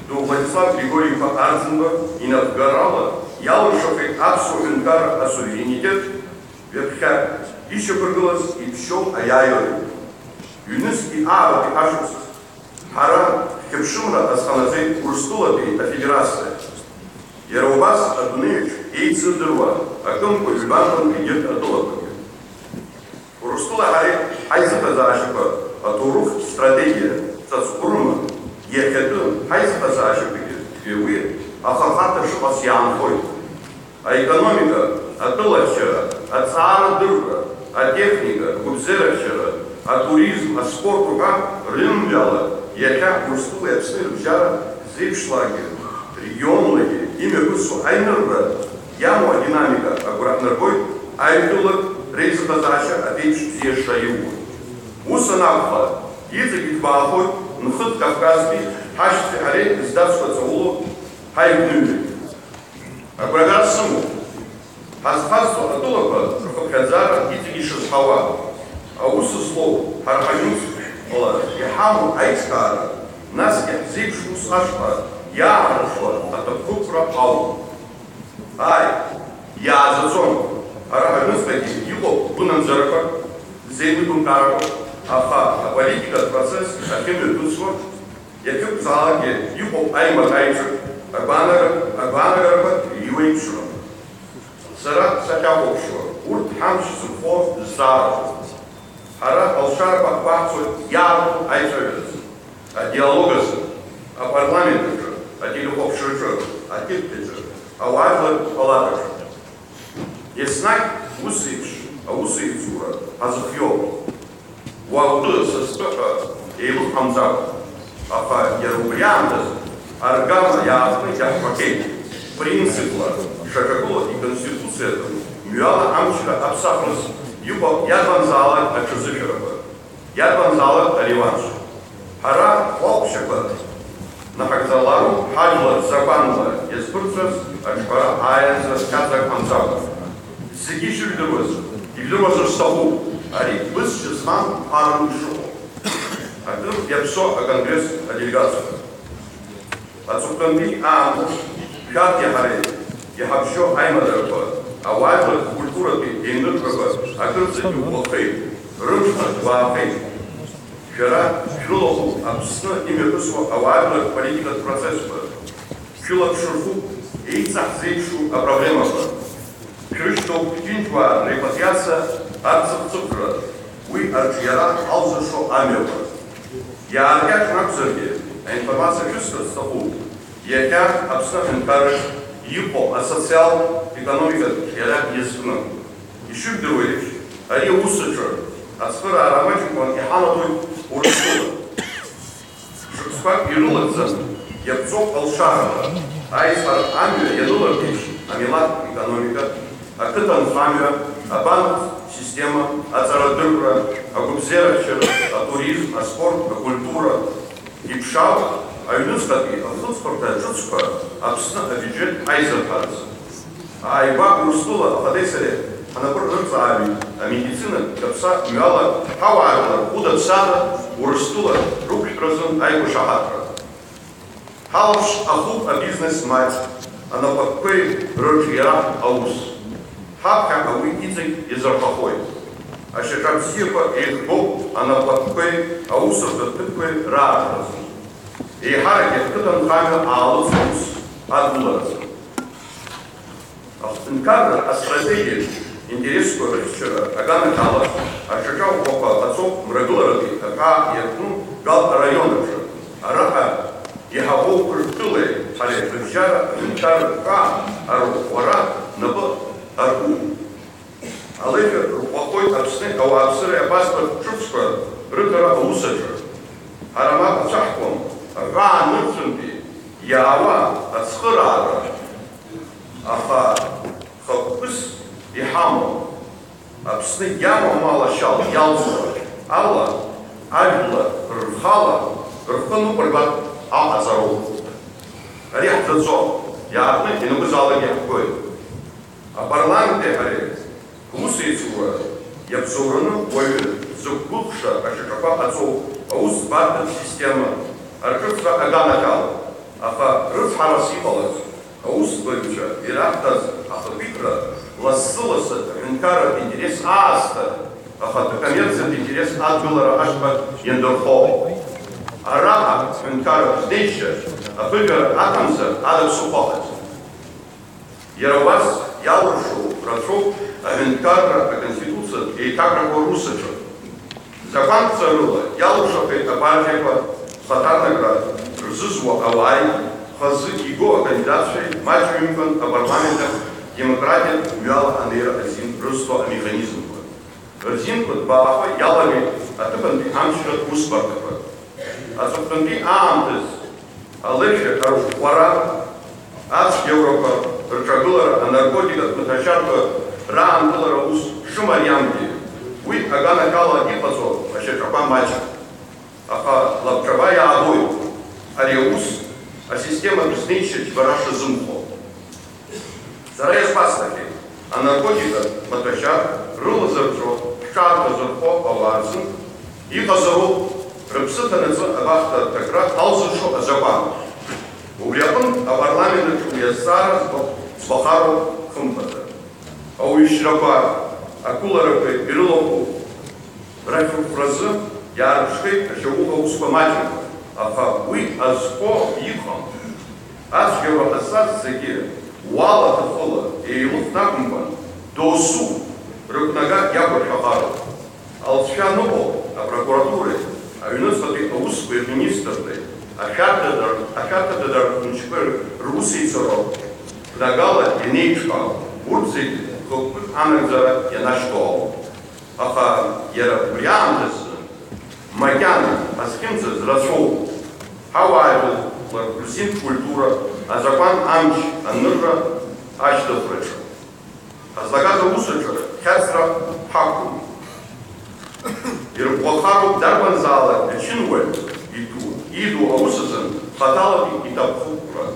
ду Владислав Григори-иԥа Арӡынба инапхгарала иалыршахеит аԥсуа ҳәынҭқарра асуверенитет ҩаԥхьа ишьақәыргылаз иԥшьоу аиааира. Ҩнызқьи аабатәи ашықәс ҳара хьыԥшымра азханаҵеит Урыстәылатәи Афедерациа. Иара убас адунеиаҿ еицырдыруа акымкәа ҩбамтәын егьырҭ атәылақәагьы. Урыстәылеи ҳареи ҳаизыҟазаашьақәа аҭоурыхтә стратегиа ҵаҵӷәрыма, иахьатәи ҳаизыҟазаашьақәагьы уи ахырхарҭа шыҟац иаанхоит. Аекономика, атәылахьчара, аҵаарадырра, атехника, агәабзиарахьчара, атуризм, аспорт уҳәа рымҩала иахьа Урыстәылеи Аԥсни рыбжьара зеиԥшлагьы, регионлагьы имҩаԥысуа аинырра иамоу адинамика агәра ҳнаргоит, аҩ-тәылак реизыҟазаашьа аԥеиԥш бзиа шаиуа. Ус анакәха, иҵегь иҭбаахоит Нхыҵ Кавказтәи ҳашьцәеи ҳареи здацқәа ҵаулоу ҳаигәныҩҩы. Агәрагара сымоуп, ҳазхазҵо атәылақәа рхыԥхьаӡара иҵегь ишызҳауа, аус злоу ҳара ҳаҩнуҵҟала иҳамоу аиҿкаара, насгьы ҳзеиԥш ус ашҟа иаарыхуа аҭакԥхықәра ауп. Ааи, иааӡаӡом, ҳара ҳаҩнуҵҟагьы иҟоуп гәынамӡарақәак, зеилыбымкаарақәак, аха аполитикатә процесс ахьымҩаԥысуа, иахьакәзаалакгьы иҟоуп аимак-аиҿак, агәаанагара, агәаанагарақәа иуеиԥшрым. Сара сахьахәаԥшуа, урҭ ҳамч зыхәо зҵаарақәоуп. Ҳара алшарақәа ҳгәаҳҵоит иаарту аиҿаҩразы, адиалог азы, апарламент аҿы, ателехәаԥшраҿы, акьыԥхьаҿы, ауаажәлар рпалатаҿы. Еснагь ус еиԥш аусеицура ҳазыхиоуп. Уа утәы, са стәы ҳәа еилых ҳамҵакәа. Аха иара убри аамҭазы аргама иаартны иаҳҳәахьеит, принципла, шьаҿакыла иконституциатәым мҩала амчра аԥсахрас иҟоуп иарбанзаалак аҽазышәарақәа, иарбанзаалак ареванш. Ҳара ҳуалԥшьақәа наҳагӡалароуп ҳажәлар закәанла иазԥырҵәаз аҿҳәара ааиаанӡа хьаҵрак ҟамҵакәа. Зегьы ишыжәдыруаз, ижәдыруазар сҭахуп, ари бызшьа змам ԥаран ишыҟоу. Акыр иаԥсоу аконгресс аделегациақәа. Аҵыхәтәантәи аамҭа шәарҭи ҳареи иҳабжьо аимадарақәа, ауаажәлар ркультуратәи еиныррақәа акырӡа иӷәӷәахеит, рымшқәа ҭбаахеит. Шәара шәрылахәуп Аԥсны имҩаԥысуа ауаажәлар рполитикатә процессқәа. Шәылаԥш рхуп еиҵаҳзеиԥшу апроблемақәа. Шәрышьҭоуп ҳџьынџьуаа ррепатриациа арцыхцыхра, уи арҿиара алзыршо амҩақәа. Иааркьаҿны акәзаргьы, аинформациа шәысҭарц сҭахуп, иахьа Аԥсны аҳәынҭқарраҿ иҟоу асоциалтә економикатә иара иазкны. Ишыжәдыруа еиԥш, ари аус аҿы ацхыраара маҷымкәан иҳанаҭоит Урыстәыла. Шықәсқәак ирылагӡан Иаԥҵоуп алшарақәа, аизҳара амҩа ианыларҭәеишь амилаҭтә економика, ақыҭанхамҩа, абанктә система, аҵарадырра, агәабзиарахьчара, атуризм, аспорт, акультура, иԥшаауп аҩныҵҟатәи ахыҵхырҭа ҿыцқәа Аԥсны абиуџьет аизырҳаразы. Ааигәа Урыстәыла ахадеи сареи ҳнапы рырҵаҩит амедицинатә ҭаԥса мҩала ҳауаажәлар хәыда-ԥсада Урыстәыла рықәшәтәразын аиқәшаҳаҭра. Ҳалаԥш ахуп абизнес маҷ анапхгаҩцәеи рырҿиара аус. Ҳаԥхьаҟа уи иҵегь иазырҳахоит. Ашьаҿа бзиақәа еиӷьбоуп анапхгаҩцәеи аусурҭа ҭыԥқәеи рааӡаразы. Еиҳарак иаҳҭыԥ анхамҩа аалыҵ аус адуларазы. Аҳәынҭқарра астратегиатә интересқәа рыхьчара аганахьала ашьаҿа ӷәӷәақәа ҟаҵоуп Мрагыларатәи аҳәаа иаркны Гал араион аҿы. Араҟа иҳаӷоу Қырҭтәылеи ҳареи рыбжьара аҳәынҭқарратә ҳәаа арӷәӷәара напы аркуп. Алеишәа рӷәӷәахоит Аԥсни ауааԥсыреи апаспорт ҿыцқәа рыҭара аус аҿы. Ҳара мап ацәаҳкуам аҳәаа нырцәынтәи иаауа ацхыраара. Аха хықәкыс иҳамоу, Аԥсны иамоу амалашьал иалҵуа ала, ажәлар рхала рхы ныҟәыргартә аҟаҵароуп. Ари ҳзаҵом, иаартны ианакәызаалак иаҳгоит. Апарламенти ҳареи ҳусеицура иабзоураны уаҩы дзықәгәыӷша ашьаҿақәа ҟаҵоуп аусӡбарҭатә система арҿыцра аганахьала, аха рыцҳарас иҟалаз аусбаҩцәа ираҳҭаз ахақәиҭра лассы-лассы аҳәынҭқарратә интерес аасҭа, ахатәы коммерциатә интерес адгылара ашҟа иандырхо. Араҟа аҳәынҭқарратә знеишьа аԥыжәара аҭамзар ада ԥсыхәа ыҟаӡам. Иара убас иалыршо рацәоуп аҳәынҭқарра аконституциатә еиҭакрақәа русаҿы. Закәанк ҵарыла иалыршахеит апартиақәа рхаҭарнакра рзызуа ауааи, хазы игоу акандидатцәеи маҷҩымкәан апарламент ахь демократиатә мҩала анеира азин рызҭо амеханизмқәа. Рзинқәа ҭбаахо иалагеит аҭыԥантәи амчратә усбарҭақәа. Аҵыхәтәантәи аамҭазы алеишәа арӷәӷәара, ацәгьаурақәа рҿагылара, анаркотикатә маҭәашьарқәа раанкылара ус шымариамгьы, уи аганахьала иҟаҵоу ашьаҿақәа маҷым. Аха лабҿаба иаабоит ари аус асистематә знеишьа џьбара шазымхо. Сара иазгәасҭахьеит, анаркотикатә маҭәашьар рылазырҵәо ҳҿаархазырхо ауаа рзын иҟазароуп рыԥсы ҭанаҵы абахҭа аҭакра алзыршо азакәан. Убри аҟынтә апарламент аҿы уи азҵаара збо-, збахароуп, хымԥада. Ауаҩшьрақәа, ақәыларақәа ирылахәу рахьырхәразы иаарԥшхеит ашьауӷа аусқәа маҷым, аха уи азхәо иҟам. Ацәгьаура ҟазҵаз зегьы уала-ҭахыла еилыхны акәымкәан, досу рықәнага иақәыршәахароуп. Алҵшәа аныҟоу апрокуратуреи, аҩныҵҟатәи аусқәеи рминистрреи, ашәарҭадаратә, ашәарҭадаратә мчқәеи русеицуроуп. Қәнагала ианеиҿкаау урҭ зегьы хықәкык анагӡара ианашьҭоу ауп. Аха иара убри аамҭазы макьана ҳазхьымӡаз рацәоуп ҳауаажәлар рзин культура, азакәан амч анырра ашьҭыхраҿы. Ҳазлагаз аус аҿы хьаҵра ҳақәым. Ирӷәӷәахароуп дарбанзаалак ачынуаҩ иду, иду аус азын хаҭалатәи иҭахуп ҳәа.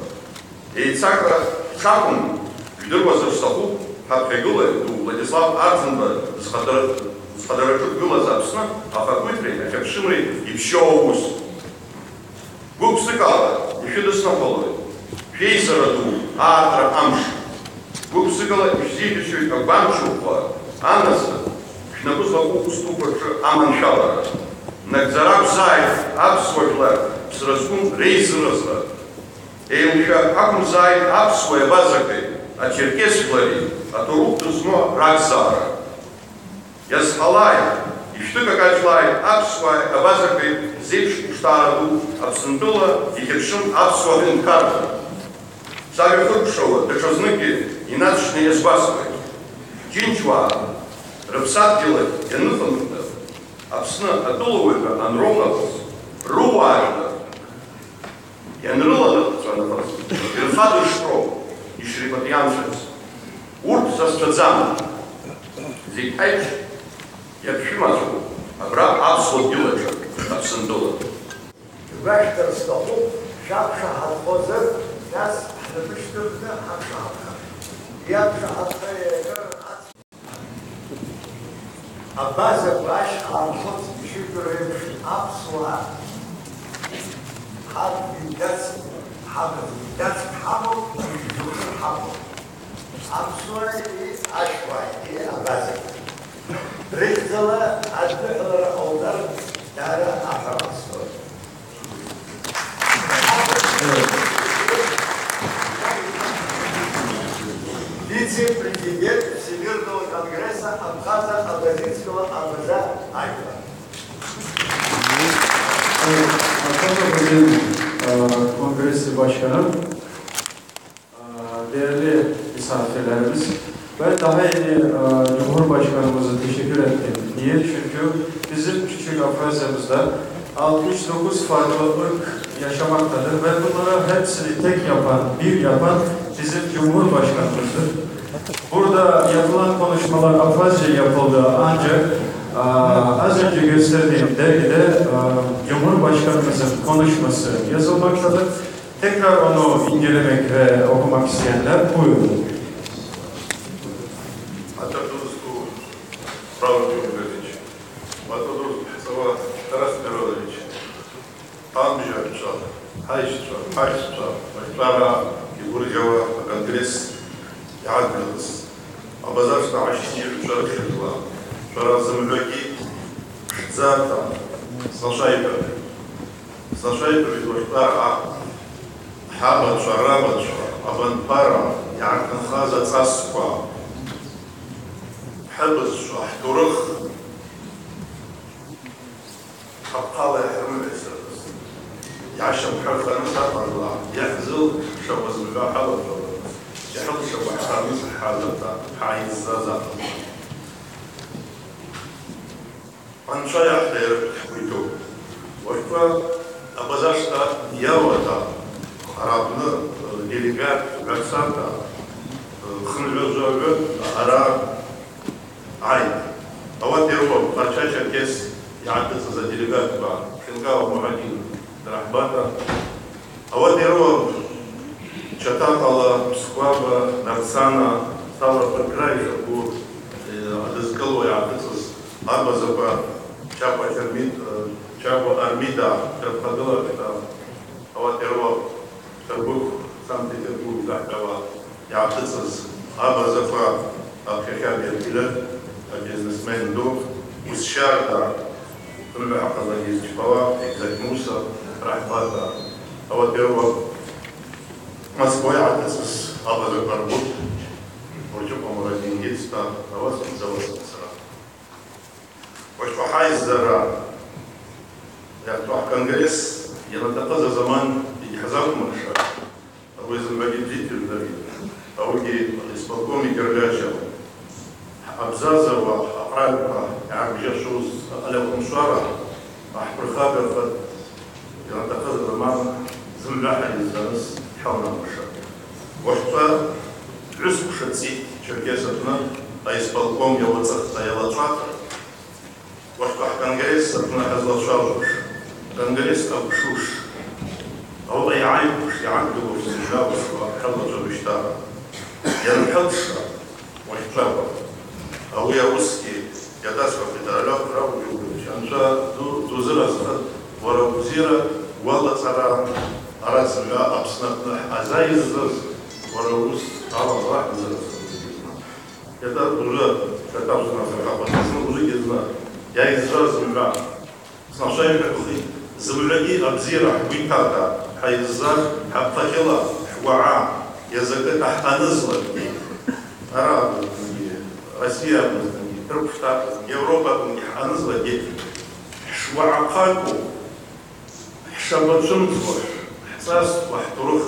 Еицакра ҳшақәым, жәдыруазар сҭахуп, ҳаԥхьагылаҩ ду Владислав Арӡынба зхадара-, зхадараҿы дгылаз Аԥсны ахақәиҭреи ахьыԥшымреи иԥшьоу аус. Гәык-ԥсыкала ишәыдысныҳәалоит шәеизара ду аартра амш. Гәык-ԥсыкала ишәзеиӷьасшьоит агәамч ӷәӷәа, анасыԥ, шәнапы злаку ус дуқәа рҿы аманшәалара. Нагӡара акәзааит аԥсуа жәлар ԥсра зқәым реизыразра. Еилшәа акәымзааит аԥсуа абазақәеи ачерқьес жәлари аҭоурых дызмоу ракзаара. Иазҳалааит, ишәҭыкакаҷлааит аԥсуааи абазақәеи зеиԥш хәышҭаара ду Аԥсынтәыла ихьыԥшым аԥсуа ҳәынҭқарра. Сажәа хыркәшауа даҽазныкгьы инаҵшьны иазгәасҭоит, џьынџьуаа рыԥсадгьыл ахь ианыхынҳәны, Аԥсны атәылауаҩра анроуҳәалоз, рыуаажәлар Ианрыланаҵәа нахыс, ирхадыршҭроуп ишрепатрианцәаз. Урҭ сасцәаӡам. Зегь ҳаиԥш иаԥшәымацәоуп абра аԥсуа дгьылаҿы, Аԥсынтәыла. Шәгәашәҭар сҭахуп, шәақәшаҳаҭхозар, нас ҳнапы шьҭыхны ҳақәшаҳаҭхар. Иақәшаҳаҭхеи акыр ацу. Абазақәа ашьха анхыҵ ишыжәдыруа еиԥш, аԥсуаа ҳарҭ ҩ-дацк ҳамаӡам, ҩ-дацк ҳамоуп, ҩ-жәохәы ҳамоуп. Аԥсуааи ашәуааи абазақәа. Рыхьӡала адныҳәалара ҟауҵар, даара аҳәара ҟасҵоит. Вице-президент Всемирного конгресса Абхаза Абазинского Абаза Альфа. Абхаза Абазин, э, конгресси başkanı. Değerli misafirlerimiz, ben daha yeni, e, Cumhurbaşkanımızı teşekkür ettim. Niye? Çünkü bizim küçük Abhazya'mızda altmış dokuz farklı ırk yaşamaktadır ve bunları hepsini tek yapan, bir yapan bizim Cumhurbaşkanımızdır. Burada yapılan konuşmalar Abhazca yapıldı ancak, e, az önce gösterdiğim dergide, e, Cumhurbaşkanımızın konuşması yazılmaktadır. Tekrar onu incelemek ve okumak isteyenler buyurun. Ataturku Raul Gheorghievich, Ataturku Taras Mironovich, amjacwa, haiscwa, haiscwa, maitara, igurjawa, akongres, yadgaz, abazar sta ashti, shwara shwara, shwara zamjagi, shzata, sashaita. Сашәаиҳәоит уажәтәа ҳабацәа, рабацәа, абанԥара иаарҭынхаз аҵасқәа, ҳабызшәа, ҳҭоурых ҳаԥхала иаҳрымҩасырц, иаашьамхнырхарц аҟарла, иаҳзылшақәаз мҩа ҳалаҵәаларц, иҳалшақәа ҳхарныс ҳаазырҭа, ҳааиззаз аҟарла. Анцәа иаҳҭаиртә ҳгәы иҭоуп. Уажәтәа абазашҭа иауада ара аҟны делегат ҩацарҭа хынҩажәаҩы ара ааит. Ауат ируам Арча-Черкес иаадыҵыз аделегатқәа Хинкала Муҳадин драҳбата. Ауат ируам Чаҭаҟала, Ԥсқәаба, Нарцана, Ҭалрақәа ркраи шәҟәы, э, адызкыло иаадыҵыз арбазақәа Чагә Армид-, э, Чагә Армида дрыԥхагыларшәа, ауат ируам Ҭабуқь Санкт-Петербург заҳәала иаадыҵыз абазақәа аԥхьахьа абиаҭилар, абизнесмен ду, усшьарда, рымҩа ҳаҟазаргьы изчԥауа, Егзач Муса, Раҳбата, ауат ируам Москва иаадыҵыз абазақәа ргәыԥ, Орҷыҟәа Мурадин Гицҭа, ауаса, ауаса сара. Уажәтәи ҳаизара иахьтәу ҳконгресс ианаҭахыз азаман егьҳазақәмыршәа, ауи зымгӏвагьы бзиа ижәдырит, ауигьы аисполком идыргача. Ҳабзазауа аҟарагӏвқәа иаарбжьашәоз аҟалақәа мшәара аҳԥырхагахеит, ианаҭахыз азаман зымгӏва ҳаизҵарыз ҳаунамыршәа. Уахьтәа ҩысҟәша ҵит Черкес аҟны аисполком иалаҵахт, иалаҵәахт. Уахьтәа ҳконгресс аҟны ҳазлацәажәош, конгресс акәшуш, ауаҩы иааиқәыԥш, иаанкылош зыжәдыруа ҳалаҵәа рышьҭара. Ианҳәылша, уахьтәақәа. Ауи аусгьы иадаскәахеит Араҟә Рауль Георгиевич, Анцәа ду дузыразхеит, уара убзиара, уалаҵара, ара зымҩа Аԥсны аҟны ҳазаизгаз, уара ус ала Аллаҳ дузыразхеит. Иара ужәы шәаҭахәыцра ҳәа ҳаҟәыҵ, зны узыгьы зны иааизжаз зымҩа. Снашәаиҳәахит, зымҩагьы абзиара ҳгәы иҭата, ҳаизза, ҳаԥхьахьыла, ҳгәаҟа, иазакыта ҳанызлакгьы, ара акәызҭгьы, Россиа акәызҭгьы, Ҭырқәшәҭа акәызҭгьы, Европа акәызҭгьы ҳанызлакгьы, ҳшгәаҟақәоу, ҳшабацәымӡуа, ҳҵасқәа, ҳҭоурых.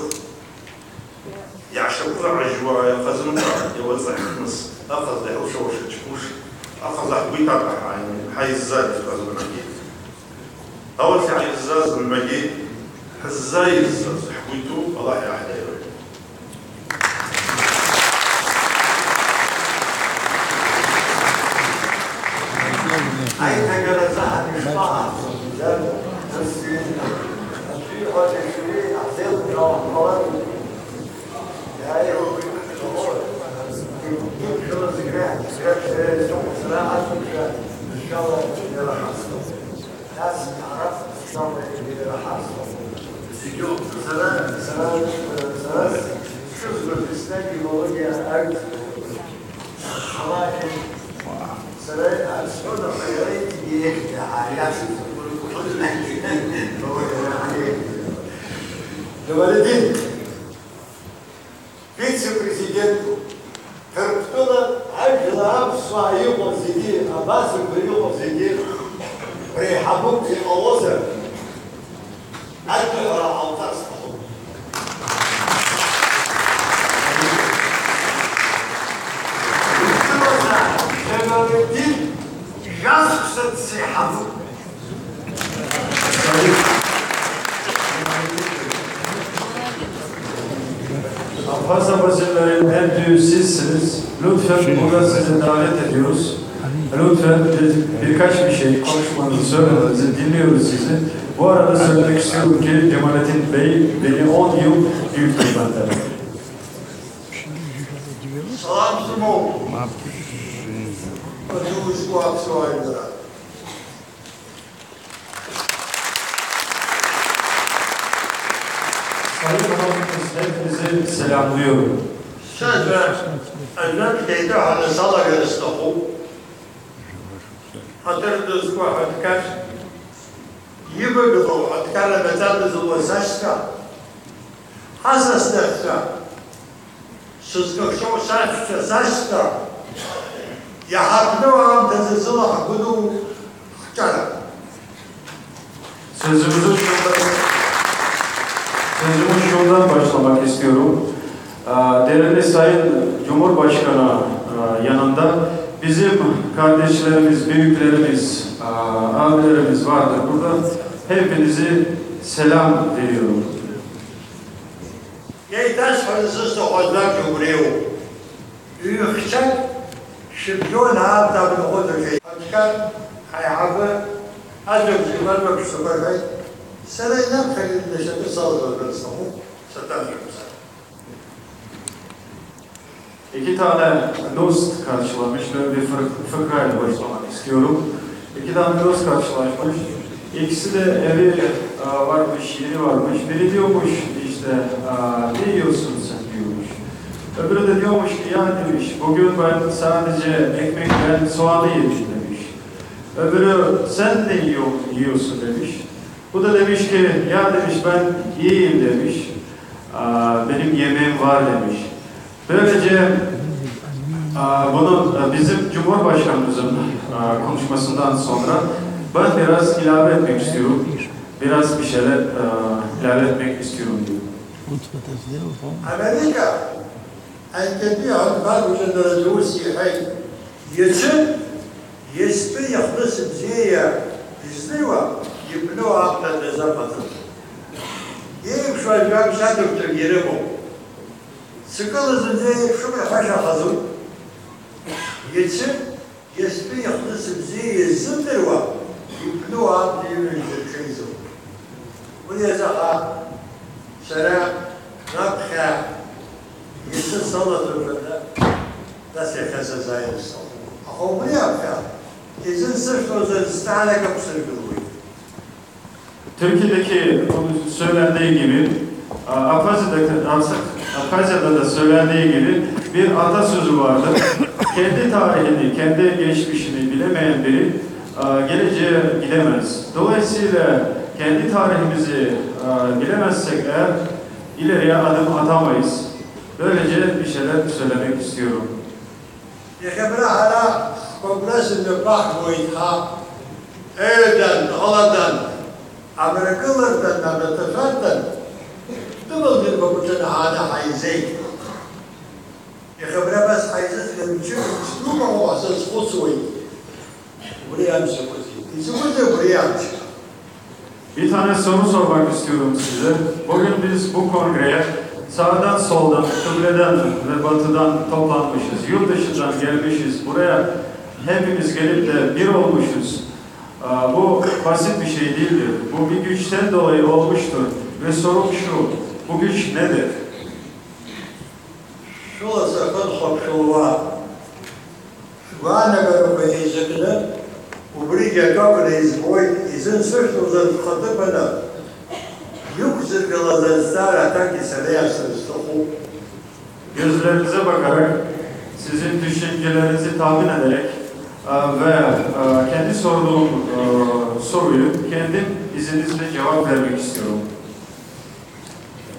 Иаҳшьақәыргьежьуа иахазымкәа, иуаҵәахьмыз, аҟаза иҳалшауа шыҷкәыш, аҟаза ҳгәы иҭака ҳаи-, ҳаизза изҳәаз мҩагьы. Ауаҩ иаиззаз мҩагьы, ҳәа Ззаирӡаз ҳгәы иҭоу Аллаҳ иаҳдыруеит. Аиҭагаразы ҳанышԥаҳаҳҵо, мамзар, нас, аӡәы иҳәо даҽаҩы иаҳзеилымкаауа ҟалар, иааиуеит, иҟалоит. Гәыԥ-гәыԥшәала зегь реиҳа, зегь реиҳа сара аӡәыбжа, иншалла, иара ҳазҭо. Нас, ара, иншалла, иара ҳазҭо. Зегьы, сара, сара, сара сшызбаз еснагь имологиа аҩӡбахә. Сара исҳәоит, аха иара иҵегьы еиӷьны ҳаиашаӡом. Џьамалидин, вице-президент, Ҭырқәтәыла ажәла аԥсуаа иҟоу зегьы, абас убри иҟоу зегьы реиҳабык иҟалозар, Адгьылара ҟалҵар сҭахуп. Џьамалидин, жәа-шықәса дсеиҳабуп. Афаза Базилари ентиусисрис, лутфен, бугасизи давет ediyoruz. Lütfen bir, birkaç bir şey konuşmanızı söylediğinizi dinliyoruz sizi. Bu arada söylemek istiyorum ki Cemalettin Bey beni on yıl büyüktür benden. Salam sumo. Aduus kuapso aydara. Sayın Hanım, hepinizi selamlıyorum. Сара ажәак еиҭаҳәаны салагар сҭахуп. Ҳаҭыр дызқәу аҳәынҭқар, ибагылоу аҳәынҭқарра маӡа дызулаз сашьцәа, ҳасасцәа, сызкыхшоу сашьцәа, сашьцәа, иаҳарбноу аамҭазы зыла ҳгәыдоу ҳҿар. Sözümüzü şuradan, sözümü şuradan başlamak istiyorum. Aa, değerli Sayın Cumhurbaşkanı, aa, yanında bizim kardeşlerimiz, büyüklerimiz, aa, abilerimiz vardır burada. Hepinizi selam veriyorum. Еиҭасҳәарц сызҭаху ажәак убриоуп. Ҩ-хьчак шьыбжьон аамҭа абныҟәыҵаҿы аҳәынҭқар аиҳабы ажәабжь имариоуп шәсықәырҳәеит. Сара инаԥхьакны днашьаны салагар сҭахуп, саҭамжәап сара. İki tane dost karşılamış ve bir fık-, fıkrayla başlamak istiyorum. İki tane dost karşılaşmış. İkisi de evi, e, varmış, yeri varmış. Biri diyormuş işte, e, "Ne yiyorsun sen?" diyormuş. Öbürü de diyormuş ki, "Ya," demiş, "bugün ben sadece ekmekten soğanı yedim," demiş. Öbürü, "Sen ne yiyor-, yiyorsun?" demiş. Bu da demiş ki, "Ya," demiş, "ben iyiyim," demiş. "Aa, benim yemeğim var," demiş. Böylece, aa, bunu, e, bizim Cumhurbaşkanımızın, aa, konuşmasından sonra ben biraz ilave etmek istiyorum. Biraz bir şeyler, aa, ilave etmek istiyorum diyor. Америка, анкетиҳәа, Барбажа дара зус иҳәеит, иацы Иацтәи ихҭыс бзиа изнеиуа, ибну аамҭа дазыҟаҵаӡом. Еиԥшу ажәак шьадырҭагьы ирымоуп. Ҵакыла зынӡа еиԥшым рҳәаша хазуп. Иацы, иацтәи ихҭыс бзиа иазымдыруа, ибну аамҭа имҩаӡо дшеизо. Уи азы аха сара раԥхьа иацы салаӡом ҳәа, нас иахьа сазааир сҭахуп. Аха убри аԥхьа изымсыршәозар, зҵаарак ықәсыргылоит. Türkiye'deki söylendiği gibi, Abhazya'daki, Abhazya'da da söylendiği gibi bir atasözü vardır. Kendi tarihini, kendi geçmişini bilemeyen biri e, geleceğe gidemez. Dolayısıyla kendi tarihimizi e, bilemezsek eğer ileriye adım atamayız. Böylece bir şeyler söylemek istiyorum. Иахьа абра ҳара ҳконгресс мҩаԥаҳгоит ҳа, ҩдан, ӷаладан, амрагыларҭан, амраҭашәарҭан, дәымал-дырбагәаҿы ҳааны ҳаизеит. Иахьа абра абас ҳаизыӡырҩ мчык дуума ҳәа ҳзазхәыцуеит. Убри амч закәызеи? Изакәызеи убри амч? Bir tane soru sormak istiyorum size. Bugün biz bu kongreye sağdan soldan, kıbleden ve batıdan toplanmışız. Yurt dışından gelmişiz. Buraya hepimiz gelip de bir olmuşuz. Aa, bu basit bir şey değildir. Bu bir güçten dolayı olmuştur. Ve sorum şu, bu güç nedir? Шәыла сахьынхәаԥшуа, шәгәаанагарақәа еизакны, убригьы акакәны избоит, изын сышәҭоз анхатәы ԥаны иқәзыргылаз азҵаара аҭак исариасыр сҭахуп. Gözlerinize bakarak, sizin düşüncelerinizi tahmin ederek, e, ve, e, kendi sorduğum, e, soruyu kendim izninizle cevap vermek istiyorum.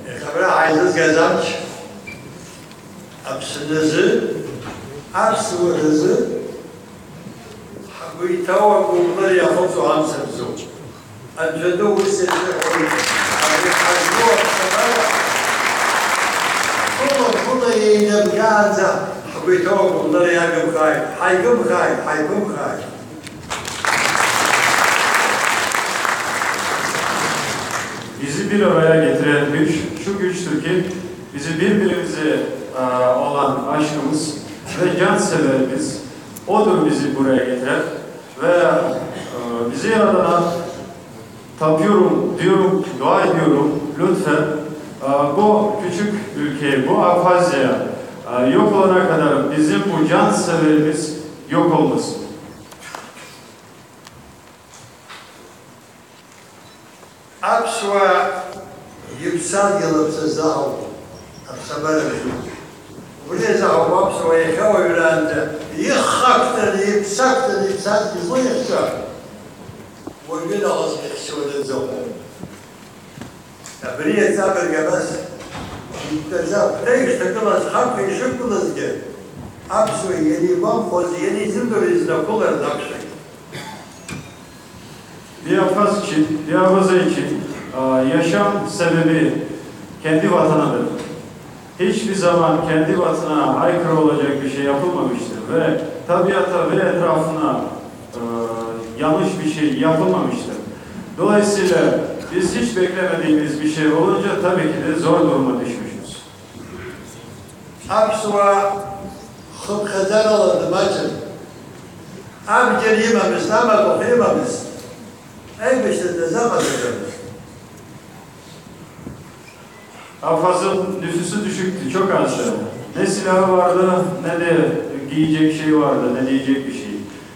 Иахьа абра ҳаизызгаз амч Аԥсны азы, аԥсуара азы ҳгәы иҭоу агәыблыра иахылҵуа амцабзоуп. Анцәа ду ус иазыҳәоит, абри ҳазну аԥсабара хәыла-хәыла еинабгьаанӡа ҳгәы иҭоу агәыблыра иагымхааит, ҳаигымхааит, ҳаигымхааит. Bizi bir araya getiren güç şu güçtür ki bizi birbirimize e, olan aşkımız ve can severimiz odur bizi buraya getiren ve e, bizi yaradana tapıyorum, diyorum, dua ediyorum, lütfen e, bu küçük ülke, bu Abhazya e, yok olana kadar bizim bu can severimiz yok olmasın. Аԥсуаа иԥсадгьыл аԥсазаауп, аԥсабара бзиоуп. Убри азы ауп аԥсуаа иахьа уажәраанӡа ихактәны, иԥсактәны иԥсадгьыл ихьча, уажәы нахыс ихьчоит аӡахәа. Абри аҵабырг абас иттаӡа агәҭа ишҭагылаз хақәа ишықәлазгьы, аԥсуа иара игәамԥхоз, иара изымдыруа изнақәылар дақәшәеит. Bir Abhaz için, bir Abhazya için e, yaşam sebebi kendi vatanıdır. Hiçbir zaman kendi vatanına aykırı olacak bir şey yapılmamıştır ve tabiata ve etrafına e, yanlış bir şey yapılmamıştır. Dolayısıyla biz hiç beklemediğimiz bir şey olunca tabii ki de zor duruma düşmüşüz. Аԥсуаа хыԥхьаӡарала дмаҷын. Абџьар имамызт, амаҭәахә имамызт, аибашьра дазыҟаҵаӡамызт. Abhaz'ın nüfusu düşüktü, çok azdı. Ne silahı vardı, ne de giyecek şey vardı, ne diyecek bir şey.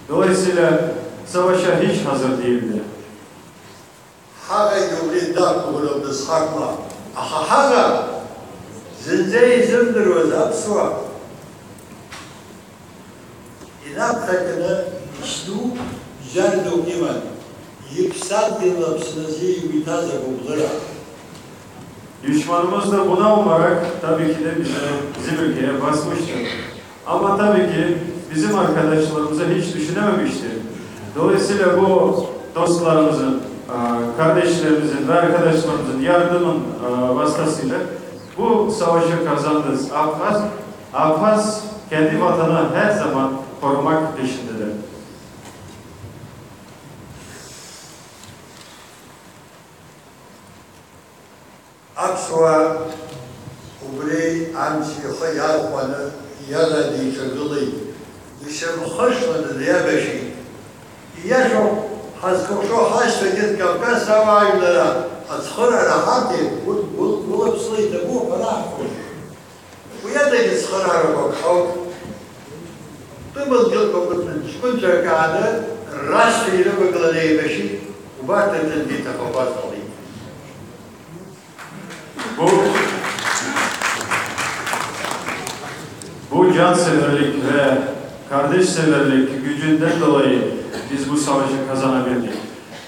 Dolayısıyla savaşa hiç hazır değildi. Ҳаҟагьы убри дақәгәыӷроуп дысхақәла, аха ҳаҟа зынӡа изымдыруаз аԥсуа инаԥхьакны ишьҭоу џьар дук иман, иԥсадгьыл Аԥсны азы игәы иҭаз агәыблыра. Düşmanımız da buna umarak tabii ki de bize, bizim ülkeye basmıştır. Ama tabii ki bizim arkadaşlarımıza hiç düşünememişti. Dolayısıyla bu dostlarımızın, e, kardeşlerimizin ve arkadaşlarımızın yardımın e, vasıtasıyla bu savaşı kazandı. Abhaz, Abhaz kendi vatanı her zaman korumak peşindedir. Аԥсуаа убри амч ихы иархәаны иараӡа иҿагылеит, ишьамхнышланы дҩабашьит. Ииашоуп, ҳазкылшо ҳашьцәагьы Кавказ ауаажәлар ацхыраара ҳарҭеит, урҭ гәыл-, гәыла-ԥсыла иҭабуп ҳәа раҳҳәоит. Уи адагьы цхыраарақәак ҳауп. Тәымазгьы ҟаҟыҭны ҷкәынцәак ааны рашьцәа ирывагыланы еибашьит, убарҭ рҿынгьы иҭахақәаз ҟалеит. Bu, bu canseverlik ve kardeşseverlik gücünden dolayı biz bu savaşı kazanabildik.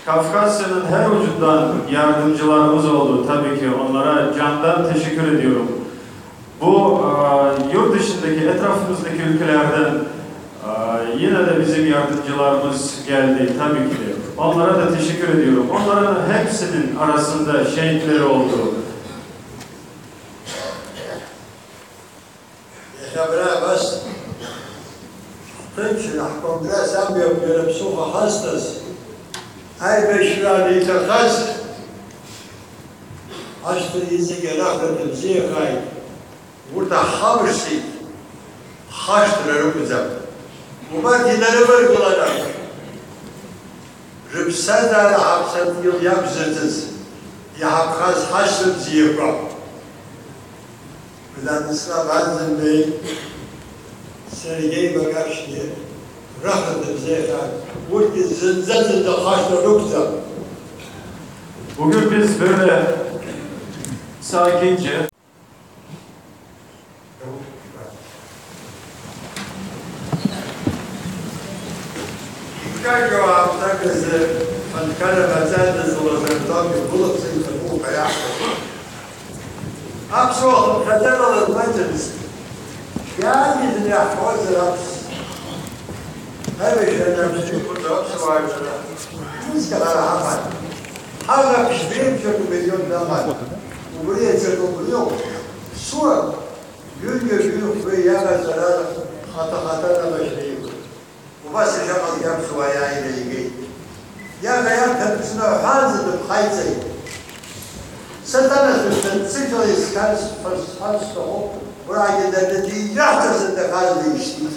Kafkasya'nın her ucundan yardımcılarımız oldu. Tabii ki onlara candan teşekkür ediyorum. Bu e, yurt dışındaki, etrafımızdaki ülkelerden e, yine de bizim yardımcılarımız geldi tabii ki de. Onlara da teşekkür ediyorum. Onların hepsinin arasında şehitleri oldu. Иахьа абра абас ҳҭынчны ҳконгресс амҩақәа ирыԥсыхәа ҳазҭаз, аибашьраан иҭахаз Ҳашьҭа иҵегь араҟа дыбзиахааит, урҭ аҳхамышҭит, ҳхашҭра рықәӡам. Убарҭ инарываргыланы, рыԥсҭазаара ҳаԥсадгьыл иақәзырӡыз, иҳаԥхаз ҳашьҭа бзиақәа. Владислав Анзенбеи, Сергеи Багашьгьы рахәда бзиахааит, урҭгьы зынӡа-зынӡа хашҭра рықәӡам. Угәы бызбыда сагьынџьа. Икажьу аамҭак азы ҳәынҭқарра маӡа дызлазырҵом игәылаԥса иҭабуп ҳәа иаҳҳәоит. Аԥсуа хыԥхьаӡарала змаҷымызт. Иаангьежьны иаҳҳәозар аԥс-, аибашьра анаԥшьақәа аԥсуаа рҿы ҩызкала ҳаман. Ҳаӷа ԥшьбеиԥшьоуп миллион даман. Убри иаҿын убриоуп. Ԥсуа ҩынҩажәи хәба иаҟаҵара хата-хата аибашьра иқәын. Убас ишаҟаз иаԥсуаа иааины игеит. Иаҳа иарҭ аԥсны аҳәаанӡа дыԥхаиҵеит. Сатана шәышәҭыццышәала исхьан сҳәар сҳәар сҭахуп, уаагьы дара диҩаҳҵар сынтәахара дишьҭит.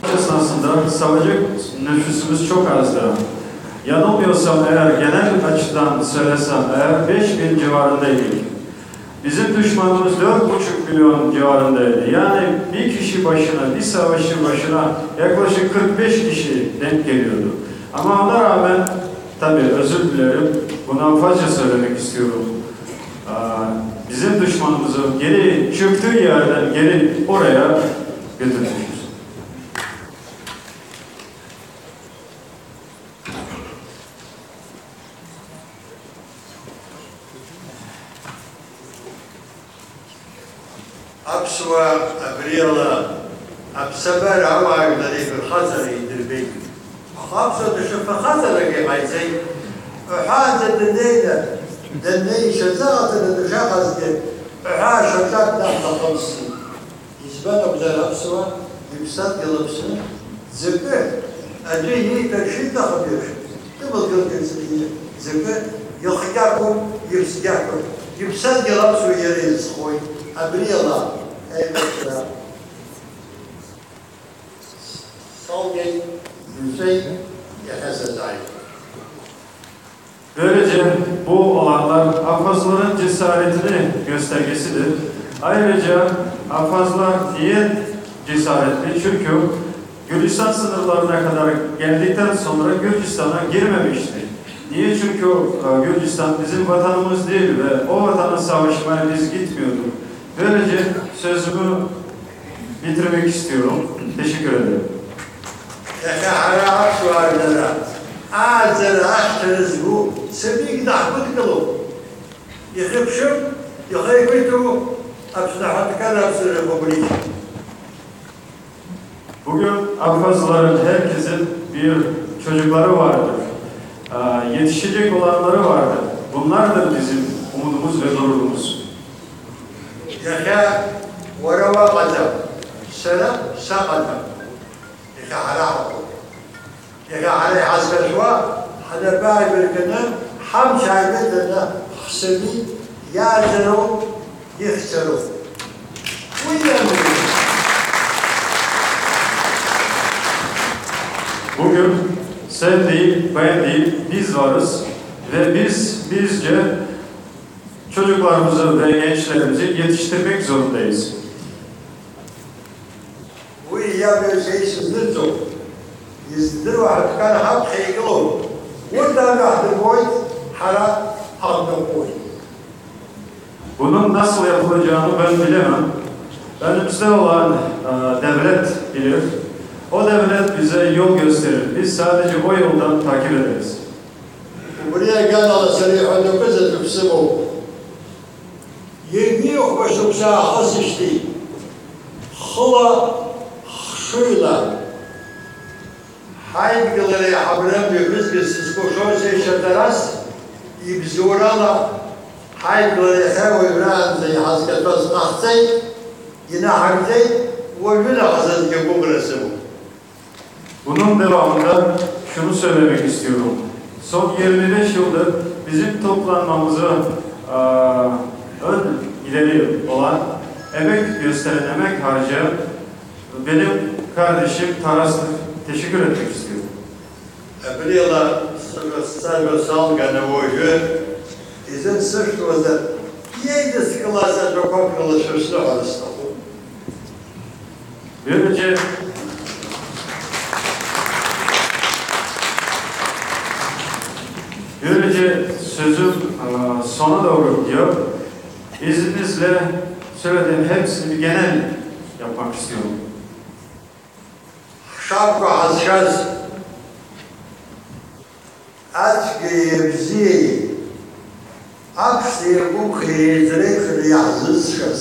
Честно, сынтәа сабаџьык нышәысмысчоуп аздара. Ианылмҩасам аер, ианажәит ачдан сара са аер, бешь бен џьаварында игеит. Bizim düşmanımız dört buçuk milyon civarındaydı. Yani bir kişi başına, bir savaşçı başına yaklaşık kırk beş kişi denk geliyordu. Ama ona rağmen, tabii özür dilerim, bunu fazla söylemek istiyorum. Aa, bizim düşmanımızı geri çıktığı yerden geri oraya götürmüşüz. Аԥсуаа абриала аԥсабара ауаажәлар еиқәырхаҵара идырбеит. Аха аԥсуаа дышрыԥхаҵарагьы ҟаиҵеит. Уҳәаанӡа днеины, даннеи ишьаҵаҟаҵаны дышаҟазгьы, уҳәа шьаҿак днақәнаҟәымсит. Избан акәзар аԥсуаа иԥсадгьыл Аԥсны ӡакы, аӡәы ииҭар шиҭахым еиԥш, дымадгылгьы ӡакы, ихгьы акәым, иԥсгьы акәым. Иԥсадгьыл аԥсуа иара изхоит, абри ала аибашьра салгеит, ҩцәеит, иахьа сазааит. Böylece bu olanlar Abhazların cesaretini göstergesidir. Ayrıca Abhazlar niye cesaretli? Çünkü Gürcistan sınırlarına kadar geldikten sonra Gürcistan'a girmemişti. Niye? Çünkü e, Gürcistan bizim vatanımız değil ve o vatana savaşmaya biz gitmiyorduk. Böylece sözümü bitirmek istiyorum. Teşekkür ederim. Иахьа ҳара аԥсуаа жәлар ааӡара ахьчара згу сабик даҳгәыдкылоуп. Ихьыԥшым, ихы еиқәиҭу Аԥсны Аҳәынҭқарра Аԥсны Республика. Bugün Abhazların herkesin bir çocukları vardır. Aa, yetişecek olanları vardır. Bunlardır bizim umudumuz ve gururumuz. Иахьа уара уаҟаӡам, сара саҟаӡам. Иахьа ҳара ҳаҟоуп. Иахьа ҳара иҳазгахьоу ҳнапы ааибаркны, ҳамч ааибыҭаны ҳсабиц иааӡароуп, ихьчароуп. Уи иамуит. Bugün sen değil, ben değil, biz varız ve biz bizce çocuklarımızı ve gençlerimizi yetiştirmek zorundayız. Уи иаб-иаб сеицызныҵоуп, издыруа ҳәатәқәа ҳаԥхьа игылоуп, урҭ амҩа ҳдырбоит, ҳара ҳаҟәнарҟәуеит. Bunun nasıl yapılacağını ben bilemem. Önümüzde olan e, devlet bilir. O devlet bize yol gösterir. Biz sadece o yoldan takip ederiz. Убри аганала сара иҳәатәақәа заҵәык сымоуп. Ҩажәи хәба шықәса аахысижьҭеи, хыла, хшыҩла, ҳаидгылара иаҳабрам ҩажәизқәа сызкәашоз еишьа Тарас ибзоурала ҳаидгылара иахьа уажәраанӡа иҳазкаҭәаз ҟаҳҵеит, инаҳагӡеит, уажәы нахыс азгьы агәыӷра сымоуп. Bunun devamında şunu söylemek istiyorum. Son yirmi beş yıldır bizim toplanmamızı Aa, ön ileri olan emek gösteren emek harcayan benim kardeşim Taras'tır. Teşekkür etmek istiyorum. Абриала сыжәа-, сажәа салганы уажәы изын сышәҭуазар, иеидыскылаз ажәақәак рыла шәысныҳәар сҭахуп. Böylece, böylece sözüm, e, sona doğru gidiyor. İzninizle söylediğim hepsini bir genel yapmak istiyorum. Ҳшақәа ҳазшаз ацәгьеи абзиеи, аԥшӡеи агәықәреи еизреиханы иаҳзызшаз,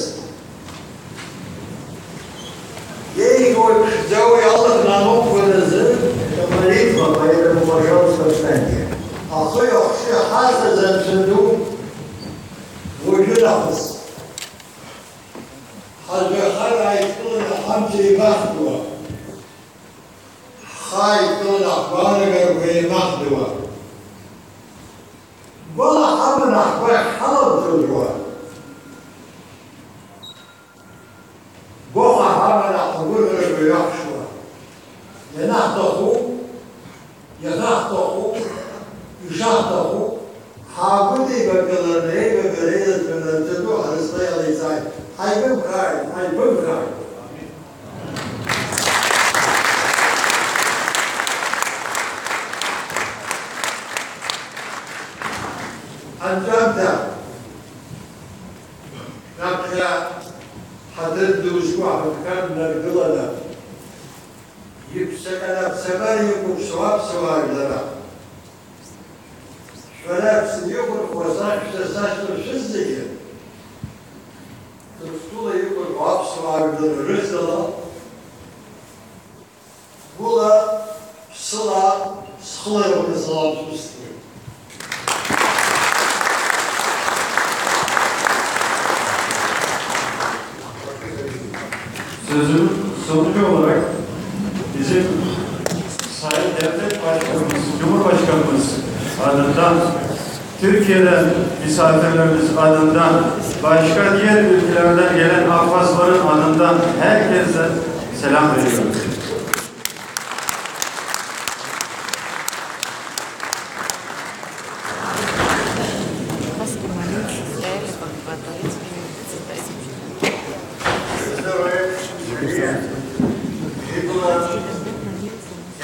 еиӷьу иԥшӡоу иалхны ануқәгылазы, молитва, поэтому, пожалуйста, встаньте. Ахы ахәшьы ҳазаз Анцәа ду, уажәы нахыс. Ҳажәахар ааидкыланы ҳамч еимахдуа, ҳхы ааидкыланы ҳгәаанагарақәа еимахдуа, гәыла ҳаманы ҳгәахь ҳаламцәажәуа, гәыла ҳаманы ҳгәырӷьарақәа еиҩахшуа, ианаҳҭаху, иахьаҳҭаху, ишаҳҭаху, ҳаагәыдеибакыланы, еибабара еилаҵәаны, Анцәа ду ҳрызҟы иалеиҵааит. Ҳаибабгааит, ҳаибабгааит! Анҵәамҭа, раԥхьа ҳаҭыр ду зқәу аҳәынҭқар днаргыланы, иԥсаканы аԥсабара иқәыԥсоу аԥсуаа жәлара, шәара Аԥсны иҟәырхуа сашәҳәа сашәҳәа шәызегьы, Ҭырқәтәыла иқәырхуа аԥсуаа жәлар рыхьӡала, гәыла, ԥсыла, схыларақәа салам шәысҭоит. Sözün sonucu olarak bizim Sayın Devlet Başkanımız, Cumhurbaşkanımız adından, Türkiye'den misafirlerimiz adından, başka diğer ülkelerden gelen Abhazların adından herkese selam veriyoruz.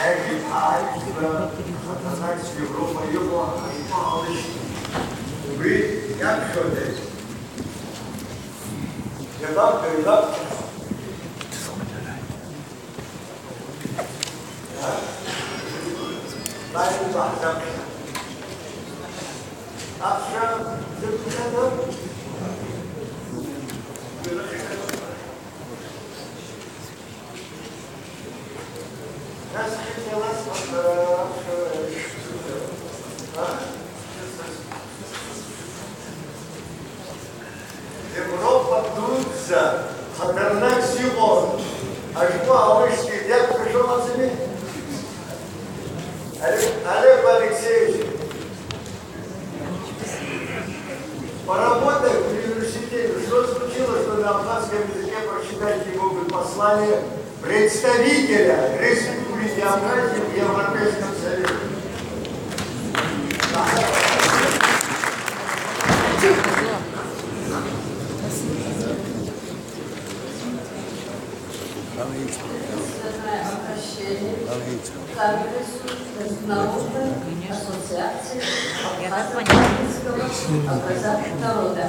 Иагьи ааигәа хаҭарнакс Европа иҟоу ҳаиқәа ҟалашьа. Убри иаԥхьоитеи? Иабабгеи, иабабгеи? Аԥсшәа зыбжьада? Европа дуӡӡа, хаҭарнакс иҟоу ашәҟәы аурысшәа иаԥхьашәо ыҟаӡами? Олег, Олег Алексеевич, поработай в университете. Что случилось, что на абхазском языке прочитать не могут послание представителя Республики Абхазия в Европейском Совете? Единственное обращение к Конгрессу международной ассоциации абхазско-киргизского образа народа.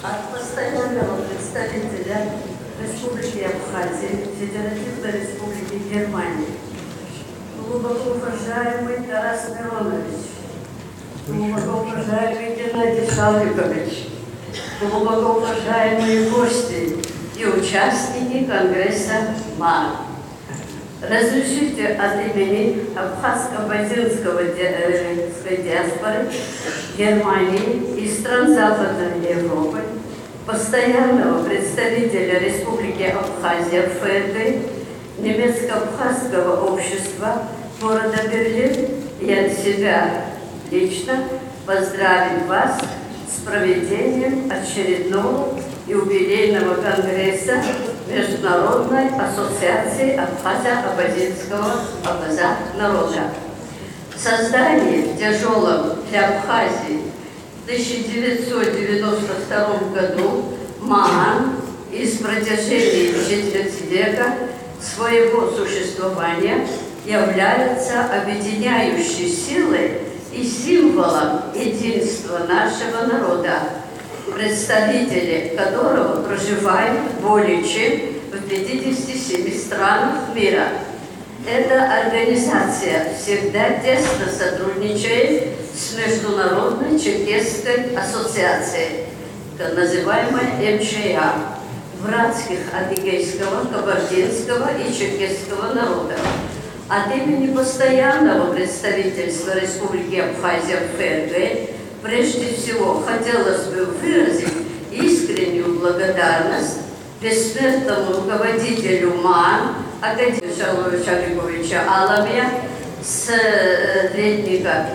От постоянного представителя Республики Абхазия Федеративной Республики Германии, глубоко уважаемый Тарас Миронович, глубоко уважаемый Геннадий Шаликович, глубоко уважаемые гости и участники Конгресса мэров. Разрешите от имени абхазско-абазинского ди-, э, диаспоры Германии и стран Западной Европы, постоянного представителя Республики Абхазия в ФРГ, немецко-абхазского общества города Берлин и от себя лично поздравить вас с проведением очередного юбилейного конгресса Международной ассоциации абхазо-абазинского, абаза народа. Создание в тяжёлом для Абхазии в тысяча девятьсот девяносто втором году МААН из протяжении четверти века своего существования является объединяющей силой и символом единства нашего народа, представители которого проживают более чем в пятидесяти семи странах мира. Эта организация всегда тесно сотрудничает с Международной черкесской ассоциацией, так называемой МЧА, братских адыгейского, кабардинского и черкесского народов. От имени постоянного представительства Республики Абхазия в ФРГ прежде всего хотелось бы выразить искреннюю благодарность бессмертному руководителю МААН Академия Шаловича Олеговича Аламия, советника,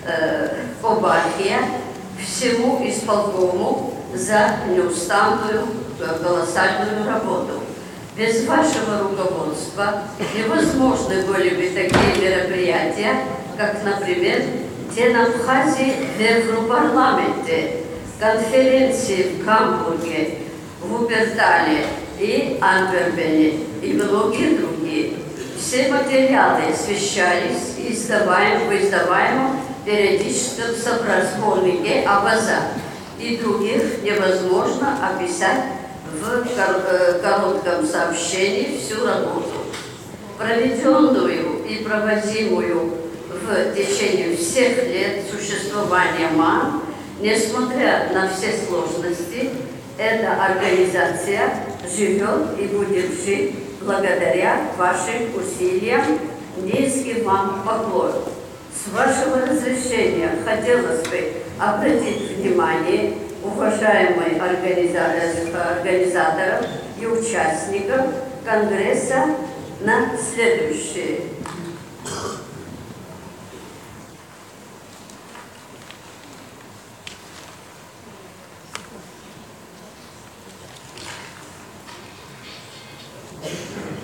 э, Кобахия, всему исполкому за неустанную, э, колоссальную работу. Без вашего руководства невозможны были бы такие мероприятия, как, например, День Абхазии в Европарламенте, конференции в Гамбурге, Вуппертале и Антверпене и многие другие. Все материалы освещались и издаваем-, в издаваемом периодическом собра-, сборнике «Абаза», и других невозможно описать в кор-, э, коротком сообщении всю работу, проведённую и проводимую в течение всех лет существования МААН. Несмотря на все сложности, эта организация живёт и будет жить благодаря вашим усилиям. Низкий вам поклон. С вашего разрешения хотелось бы обратить внимание уважаемой организа-, э, организаторов и участников конгресса на следующее.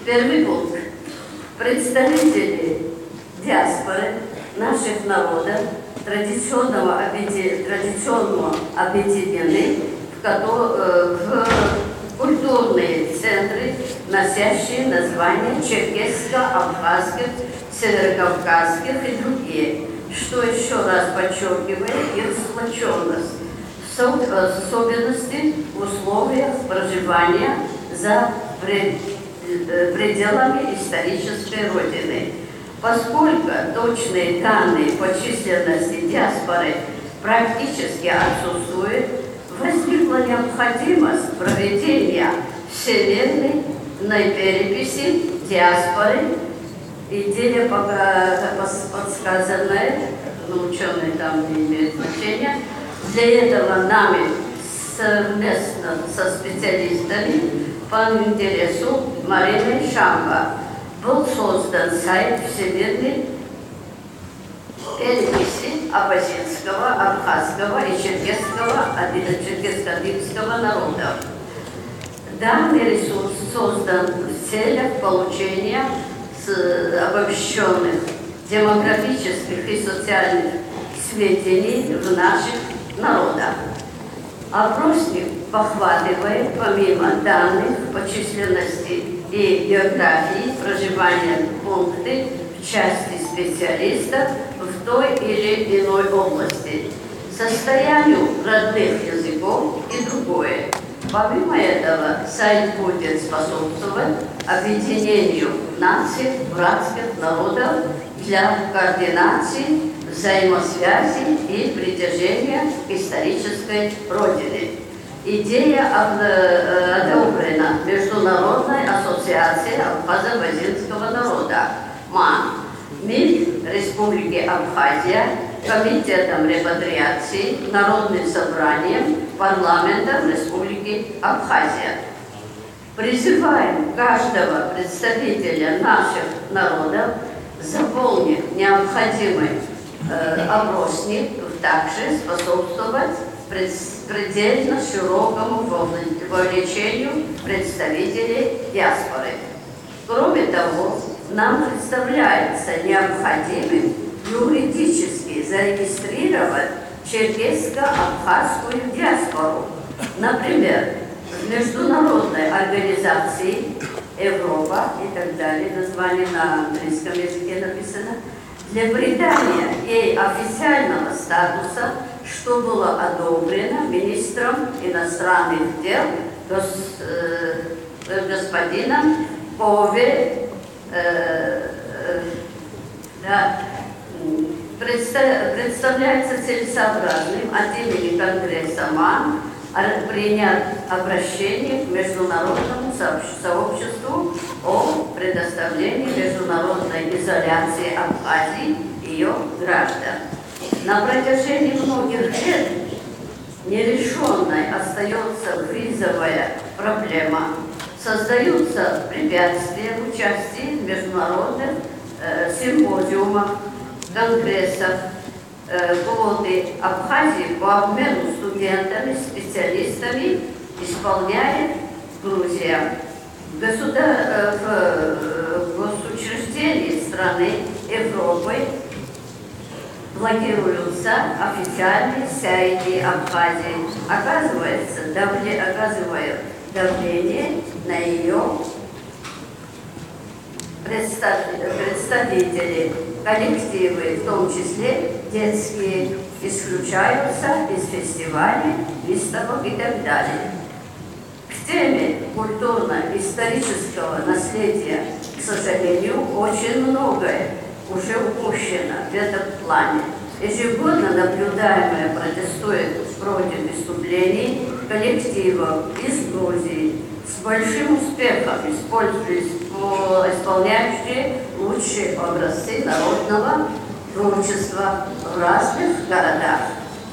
Первый пункт. Представители диаспоры наших народов традиционного объеди-, традиционно объединены в кото-, э, в культурные центры, носящие названия черкесско-абхазских, северокавказских и другие, что ещё раз подчёркивает их сплочённость, в со-, э, особенности в условиях проживания за пре-, э, пределами исторической родины. Поскольку точные данные по численности диаспоры практически отсутствуют, возникла необходимость проведения всемирной переписи диаспоры. Идея пока пос-, подсказанная, но учёные там не имеют значения. Для этого нами совместно со специалистами по интересу Мариной Шамба был создан сайт Всемирной переписи абазинского, абхазского и черкесского, ади-, черкесско-адыгского народов. Данный ресурс создан в целях получения с-, обобщённых демографических и социальных сведений в наших народах. Опросник похватывает, помимо данных по численности и географии проживания, пункты в части специалистов в той или иной области, состоянию родных языков и другое. Помимо этого, сайт будет способствовать объединению наций, братских народов для координации, взаимосвязи и притяжения к исторической родине. Идея об-, э, одобрена Международной ассоциацией абхазо-абазинского народа, МАН, МИД Республики Абхазия, Комитетом репатриации, Народным собранием, парламентом Республики Абхазия. Призываем каждого представителя наших народов, заполнив необходимый, э, опросник, также способствовать пред-, предельно широкому вовле-, вовлечению представителей диаспоры. Кроме того, нам представляется необходимым юридически зарегистрировать черкесско-абхазскую диаспору, например, в международной организации Европа и так далее, название на английском языке написано, для придания ей официального статуса, что было одобрено министром иностранных дел гос-, э, господином Пове, э, э, да, м, предста-, представляется целесообразным от имени Конгресса МАН ор-, принять обращение к международному сообщ-, сообществу о предоставлении международной изоляции Абхазии и её граждан. На протяжении многих лет нерешённой остаётся визовая проблема. Создаются препятствия в участии в международных, э, симпозиумах, конгрессах. Э, квоты Абхазии по обмену студентами, специалистами исполняет Грузия. Государ-, э, в, э, госучреждения страны Европы блокируются официальные сайты Абхазии. Оказывается, давле-, оказывают давление на её представ-, представители, коллективы, в том числе детские, исключаются из фестивалей, выставок и так далее. К теме культурно-исторического наследия, к сожалению, очень многое уже упущено в этом плане. Ежегодно наблюдаемое протестует против выступлений коллективов из Грузии, с большим успехом используясь-, исполняющие лучшие образцы народного творчества в разных городах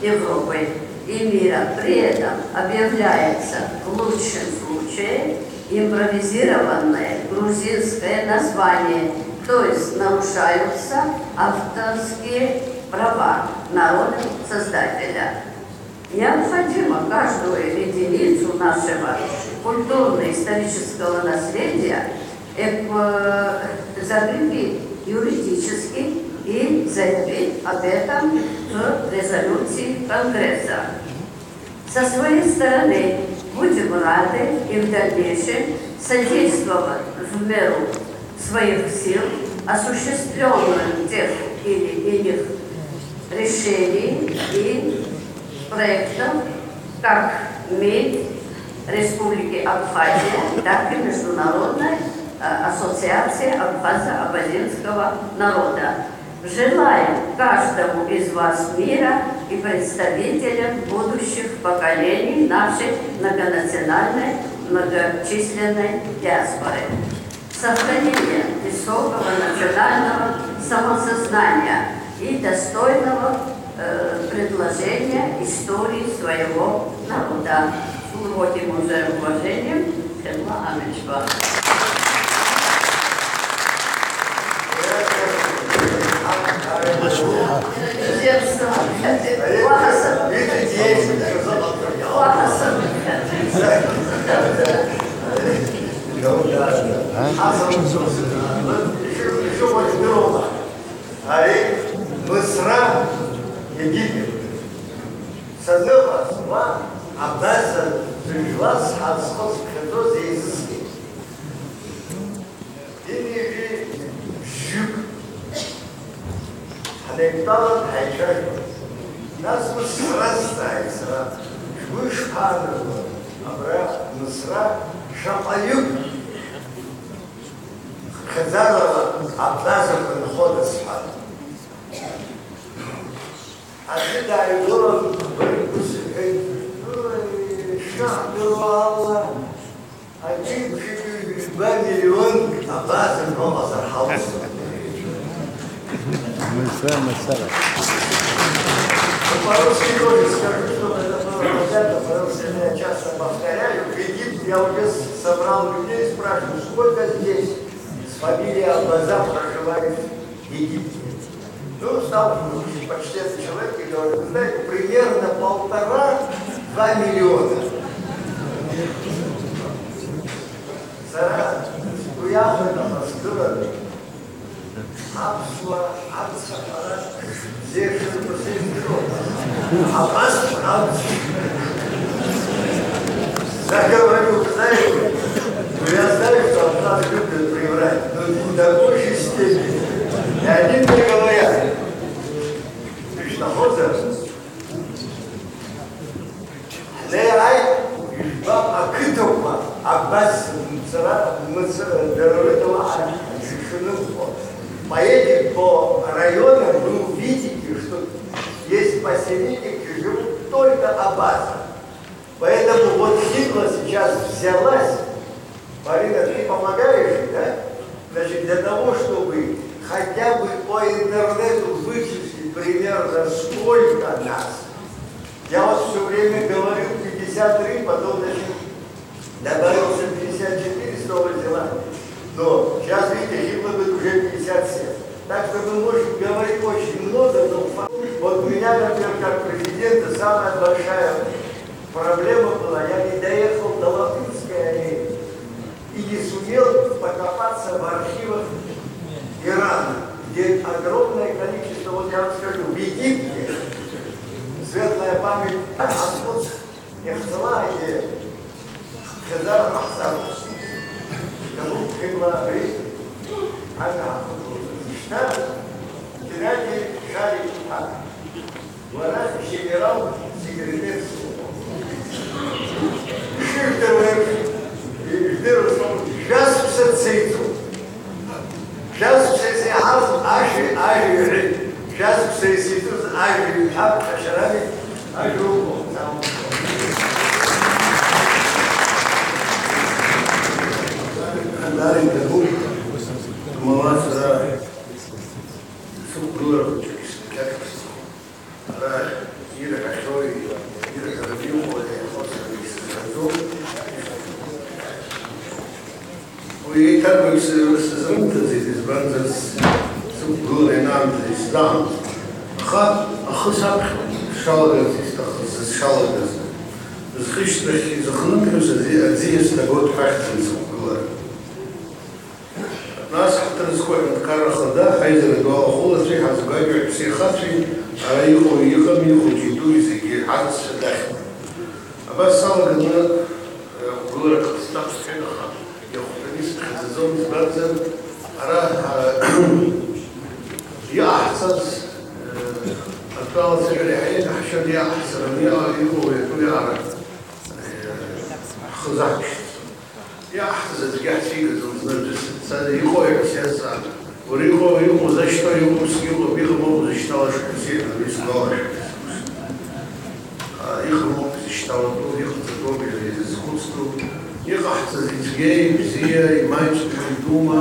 Европы и мира. При этом объявляется в лучшем случае импровизированное грузинское название, то есть нарушаются авторские права народа-создателя. Необходимо каждую единицу нашего культурно-исторического наследия эк-, э, закрепить юридически и заявить об этом в резолюции Конгресса. Со своей стороны будем рады и в дальнейшем содействовать в меру своих сил осуществлению тех или иных решений и проектов как МИД Республики Абхазия, так и Международной, э, ассоциации абхазо-абазинского народа. Желаем каждому из вас мира и представителям будущих поколений нашей многонациональной, многочисленной диаспоры сохранения высокого национального самосознания и достойного, э, предложения истории своего народа. С глубоким уже уважением, Хедла Амичба. Ари Мысра егьигьы. Саныҟаз уа абаза зыжәла сҳазхәыцхьаӡоз еизысгеит. Ҩынҩажәи бжьҩык ҳанеидтәалан ҳаицәажәон. Нас ус сразҵааит сара, шәгәы ишԥаанагои, абра Мысра шаҟаҩык хыԥхьаӡарала абазақәа нхода сҳәан. Аӡәы дааигылан, убри ус иҳәеит, Ыы, Иаҳдыруа ала, аҿибжьтәи ҩба миллион абаза ныҟәазар ҳалшоит. Мацара, мацара. По-русски тоже скажу, чтобы это было понятно, потому что я часто повторяю, в Египте я уже с- собрал людей, спрашиваю, сколько здесь с фамилией Абаза проживает в Египте. Ну, стал почтенный человек и говорит, вы знаете, примерно полтора-два миллиона. Сара сгәы иахәеит, аха сгылан. Аԥсуаа, аԥсуаа, здесь что-то сесть. Абас, абас. Я говорю, вы знаете, ну, я знаю, что от нас любят приврать, но не до такой же степени. И они мне говорят, Кришнахоза, ҳнеиааит, ижәбап, ақыҭақәа абас мцара, мцара, дара рыдала ҳа-, ҳзыԥшынықәхо. Поедете по районам, вы увидите, что есть поселения, где живут только абазы. Поэтому вот Хибла сейчас взялась. Марина, ты помогаешь, да? Значит, для того, чтобы хотя бы по интернету вычислить примерно, сколько нас. Я вот все время говорил пятьдесят три, потом, значит, добавился пятьдесят четыре с Новой Зеландии. Но сейчас, видите, Хибла говорит, уже пятьдесят семь. Так что мы можем говорить очень много, но факт, вот у меня, например, как президента, самая большая проблема была, я не доехал до Латынской аллеи и не сумел покопаться в архивах Ирана, где огромное количество, вот я вам скажу, в Египте, светлая память Ахмуд Ихтилаҳгьы хьӡала ҟаҳҵароуп. Иҭабуп, Хьыбла абри ажәа ҳахыԥоит. Шьҭа Геннади Шарик-иԥа, уара генерал-секретарс уҟоуп. Ишыжәдыруа еиԥш, ижәдыруа сҟоуп, жәа-сықәса цеиҵоуп. Шәазқәса изеиҳаз ажәеи ажәеи ҳәеит, шәазқәса изеиҵоз ажәеи ҳәап ҳәа шәарами, ажәа уҟоуп, ҵаумҭоуп. Даара иҭабуп, амала сара сықәгылара хәыҷык исырқьаҭыр сҭахуп. Ара ирҳәахьоу, ирҳәараны иҟоу еихәыцраны исызҳәаӡом. Уи еиҭагоит сызрымҭаӡеит, избанзар, сықәгылара ианаамҭаз исзаамҭеит. Аха ахы саԥхьоит, сшалагарц исҭахыз, сшалагаз. Зхышьҭрахь изыхныԥхьоз аӡиас дагоит ҳәа ахьӡын сықәгылара. Нас ҳҭыр зқәу аҳәынҭқарра хада, ҳаизара ду алахәылацәеи ҳазгәакьоу ҳԥсеихацәеи, ара иҟоу, иҟами, ихәыҷи-дуи зегьы ҳаҵәца дахьуеит. Абас салаганы, э, хәгыларак ҟасҵап сҳәеит, аха иахәҭаны исыԥхьаӡаӡом, избанзар, ара, ҳара иҟаҳҵаз, э, атәалацәажәара иаҳа еиӷьаҳшьаны иҟаҳҵараны иҟоу иатәу иаара, э, ҳхы заҳкшьҭ. Иаҳҭаз аӡәгьы ҳцәигаӡом, зны аӡәы сыццакны иҟои ҳәа сиазҵаан, уара иҟоу, иҟоу зашьҭоу, иҟоу сгьы ыҟоуп, иҟам ыҟоу зышьҭалаша ҳәа сиҳәан, уи сгәалашәоит. Иҟам ыҟоуп зышьҭалатәу, иҟаҵатәоуп изызхәыцтәу, иҟаҳҵаз ицәгьеи, бзиа, имаҷӡоу, идума,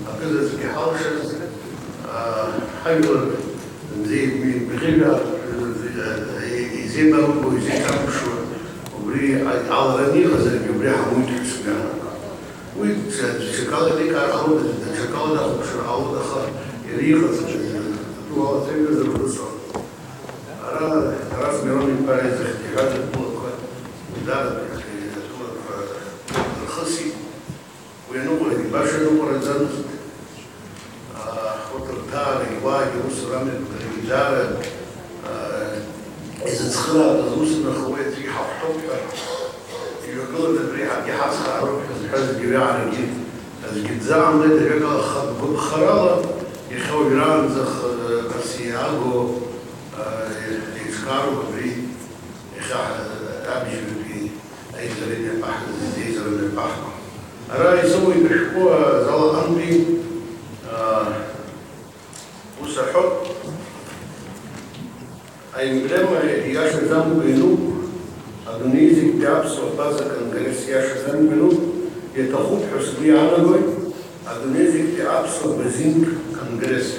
акызаҵәык иҳалшаз, ҳажәлар Зегь бӷьыжәа, изеибамбо, изеиҭамԥшуа, убри алараны иҟазаргьы убри ҳамуит ҳәа сгәы иаанагоит. Уи даҽакала еиликаар ҟалоит, даҽакала дахәаԥшыр ҟалоит, аха иара иҟаҵатәыз атәы уалацәажәозар урысуан. Ара Тарас Мирон-иԥа изахьӡ иҳәаз атәылақәа, даара атәылақәа рхысит. Уи аныҟәарагьы баша ныҟәараӡамызт. Аа, урҭ рҭаарагьы уаагьы аусура амҩаԥгарагьы даара, аа, изыцхыраатәыз усун, аха уи аӡәы иҳахәҭоуп ҳәа, ижәагыланы абри ҳаргьы ҳацхраароуп ҳәа зҳәаз зегьы уиаанагьы аӡәгьы дзааумгеит, ажәакала, хатә гәаԥхарала иахьа уажәраанӡа х-, Россиа агу, аа, еиҿкаароуп абри. Иахьа ҳа-, абжьбатәи аизара мҩаԥаҳгаз, аизара мҩаԥаҳго. Ара исоуеит ашәҟәы, а, зал аҟынтәи, а, ус аҳәоит, аемблема иашаӡамкәа иануп, а, Адунеи зегьтәи аԥсуа абаза конгресс иашаӡамгьы ануп, иаҭахуп ҳәа сгәы иаанагоит, адунеи зегьтәи аԥсуа абазинтә конгресс.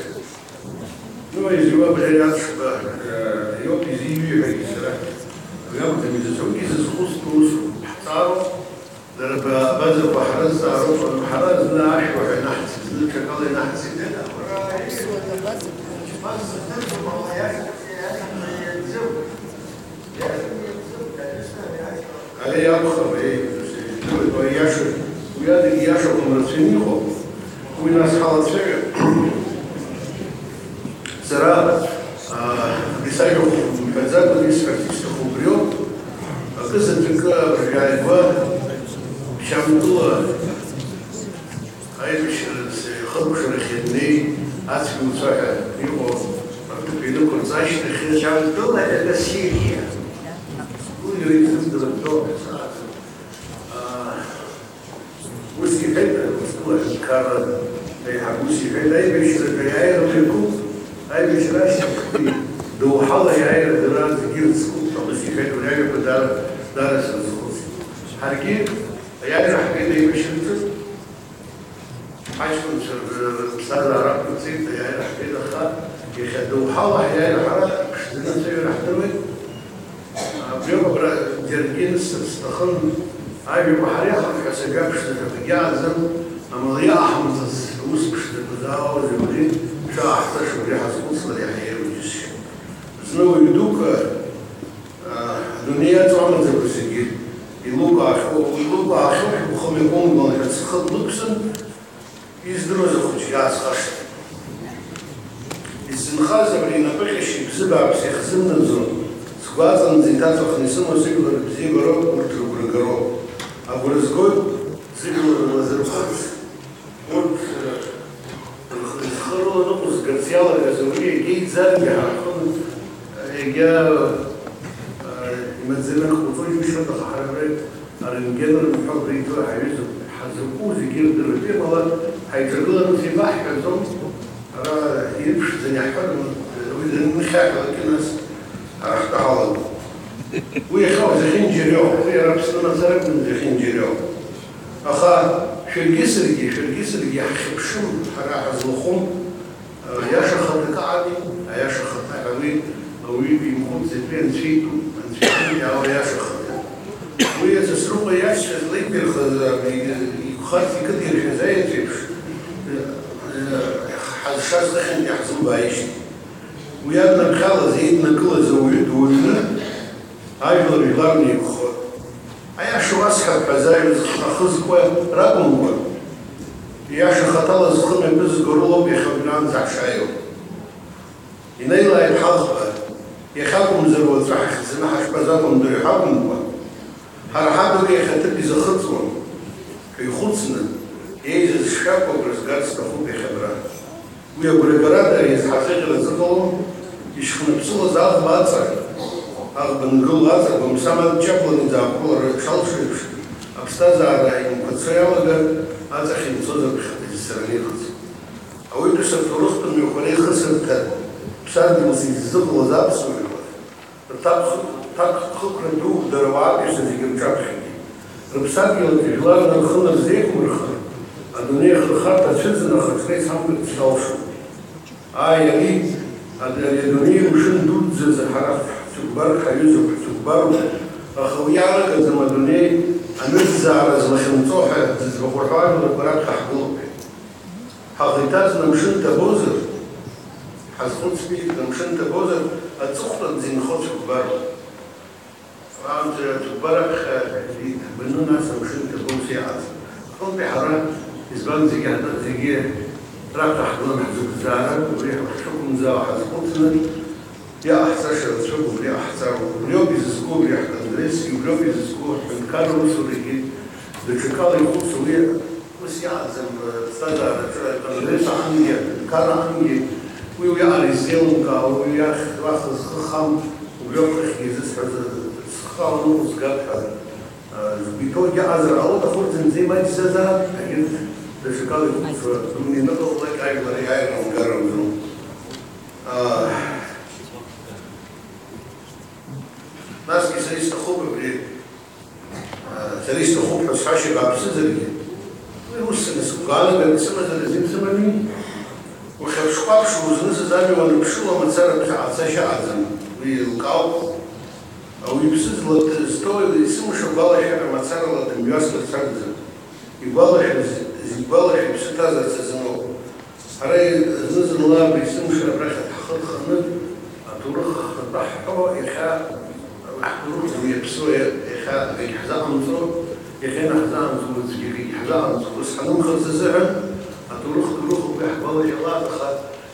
Ну, изиуа абри ари аԥшқа, э, иоуп изиҩуа ҳәагьы сара. Уи акәӡам изызҳәогьы зызхәыцтәу усуп. Ҳҵаароуп, дара абазақәа ҳрызҵаароуп, ҳара зны ашәуа ҳәа инаҳҵеит, зны ҽакала инаҳҵеит. Ари акәхап, еи, иашоуп, уи адагьы иашақәам рацәаны иҟоуп, уи нас ҳалацәажәап. Сара, аа, абри сажәа мҳәаӡакәа исҳәарц исҭаху убриоуп, акы заҵәыкы абыржәы ааигәа Шьамтәыла Аибашьра хыркәшарахь ианнеи, ацәгьауцәа ҳәа иҟоу аҭыԥ инықәырҵ ашьҭахь, Џьамтәыла это Сириа. Уи иара изымдыртәо сааӡам. Аа, ус иҳәеит Урыстәыла аҳәынҭқарра аиҳабы, ус иҳәеит, аибашьратә аиааира мҩаԥуп, аибашьра ашьҭахьтәи доуҳала аиааира дара зегьы ирыцкуп ҳәа ус иҳәеит, уи ажәақәа даара, даара срызхәыцит. Ҳаргьы аиааира ҳгеит аибашьраҿы. Ҳаҷкәынцәа рыԥсҭазаара ақәнаҵеит, аиааира ҳгеит, аха иахьа доуҳала ҳиааира ҳара ԥшӡаны ацәажәара ҳдыруеит. Абриоуп абра џьаргьы нысҵарц сҭахын, ажәақәа ҳара иаҳҳәо ҳәа сажәа ԥшӡа ҳәа акгьы ааӡам, амала иааҳамҵац аус ԥшӡақәа заауазеи уи, шәааҳҵаша убри ҳазхәыцлар иаҳа еиӷьу џьысшьап. Зны уаҩ дук, а, адунеи иаҵоу амаӡақәа зегьы илукаахьоу, илукаахьоу шәыбӷа мҩаԥумган ҳәа схы длықәсын, Издыруаз ахәыҷгьы аасхашҭит. Исзынхаз абри инапы ҟьашьи бзы бааԥси ахьзымнаӡо, сгәаҵанӡа иҭаҵәахны исымоу сыжәлар рыбзиабароуп, урҭ рыгәра гароуп. Агәра згоит, сыжәлар рылазырхәырц, урҭ, э, рхы-, зхы рыла ныҟәызгарц иалагаз ауаҩы егьа иӡаргьы ҳархын, егьа, э, имаӡаны акы ҟауҵо џьушьоит, аха ҳара абра Арентген рымҳәа абра иҭоу ҳаҩызоуп, ҳазакәу зегьы ирдыруеит, амала ҳаиҿагыланы ус еибаҳҳәаӡом, ара ирԥшӡаны иаҳҳәар, уи данынхьаҳәалакгьы нас ара ҳтәы ҳалагоит. Уи иахьа зехьынџьариоуп, уи ара Аԥсны мацара акәым зехьынџьариоуп. Аха шәаргьы саргьы, шәаргьы саргьы иаҳхьыԥшым, ҳара ҳазлахәым, Иаша хаҭак ами, аиаша хаҭа ҳәа уи ауаҩы имхәыцӡеит, уи анцәа итәуп, анцәа иҳәеит, иаауа аиаша хаҭа. Уи Сасрыҟәа иашьцәа злеиқәирхаз, абри, игхарц икыдиршәаз аеҵә еиԥш, ҳазшаз хыхьынтә иаҳзылбааижьҭеи. Уи аднархьалаз, еиднакылаз ауаҩы дуаҩны ажәлар жәлар неиқәхоит. Аиаша уасҳәап ҳәа зажәа ахы зкуа ракәымкәа, ииаша хаҭала зхы мҩаԥызго рылоуп иахьа уажәраанӡа ҳшааиуа. Инеилааит ҳаӷба, иахьакәымзар уаҵәы ҳахьӡаны ҳашԥазакәымдои ҳәа акәымкәа, ҳара ҳадагьы иахьа ҭыԥ изахыҵуам ҳәа ихәыцны, еизаз шшәақәа агәра згарц сҭахуп иахьа абра. Уи агәрагарада иазҳазыӷьара зыҟалом, ишьхныԥсылаз аӷба аҵа, аӷба нгыло аҵа, гәамсам адҷабланы иӡаахәылара шалшо еиԥш, аԥсҭазаара имқәацо иалагар, аҵахь имцозар ԥхьаҟа изцараны иҟаӡам. Ауаҩытәыҩса аҭоурыхтә мҩақәа реихысырҭа ԥсадгьылс иззыҟалаз аԥсуа жәлар. Рҭакԥхықәра ду дара ауаатәыҩса зегьы рҿаԥхьагьы. Рыԥсадгьыл аҿы жәлар рхы нарзеиқәмырхар, адунеи ахырхарҭа ацәыӡын ахаҿра исамгацәа алшоит. Ааи, ари, ари адунеи мшын дуӡӡазы ҳара ҳцәыкәбар ҳаҩызоуп, ҳцәыкәбароуп, аха уи иалагаӡам адунеи анырӡаара злахьынҵоу ҳәа зыӡбахә рҳәо ажәларқәа раԥхьа ҳгылоуп ҳәа. Ҳаӷа иҭаҵны амшын ҭабозар, ҳазхәыцтәи амшын ҭабозар, аҵыхәтәанӡа инхо цәыкәбароуп. Аамҭа ацәыкәбар аԥхьа иҭабаны нас амшын ҭабо ус иҟаз. Аҟынтәи ҳара, избан зегьы ҳдыр, зегьы раԥхьа ҳгылан ҳзықәӡаара, убри ҳшықәымӡаауа ҳазхәыцны, иҟаҳҵаша рацәоуп, убри иҟаҳҵароуп. Убриоуп изызку абри ҳконгрессгьы, убриоуп изызку ҳҳәынҭқарра усурагьы, даҽакала ихәыцу уи. Ус иаҳӡам, ԥсҭазаараҿы аконгресс аҟынгьы, аҳәынҭқарра аҟынгьы, уи уиаҟара иззеилымкаауа, уи иахь уаха зхы хам, убри ауп хыхьгьы изысҳәаз, схы аланы узгап ҳәа, а, згәы иҭоугьы аҟазар ҟалоит, аха урҭ зынӡа имаҷӡазаап, егьырҭ даҽакала ихәыцуа, дуны ианыҟалалак, ажәлар иааира умгар ауӡом. А, Насгьы сара исҭахуп абри, а, сара исҭахуп ҳәа сҳәашьа бааԥсызаргьы, уи ус сара сгәаанагара сымазар азин сымами. Ухьаԥшкәаԥшуа узнысыз амҩа уаныԥшыло мацара ԥхьаҟа цашьа аӡам, уи еилкаауп. Ауаҩԥсы златәы зҭоу исымша гәалашәара мацарала дымҩасырц акәӡам. Игәалашәаз, зегь гәалашәа иԥсы ҭазарц азыноуп. Ҳара зны-зынла абри сымшра абрахь ҳхы рханы аҭоурых ахатәы ҳҳәо, иахьа ҳҭоурых ду иаԥсуа, иахьа акгьы ҳзаҟамҵо, иахьа инаҳзаамҵуа аӡәгьы акгьы ҳзаҟамҵо, ус ҳанымхарц азыҳәан аҭоурых ду рыхәба иаҳгәалашәалааит, аха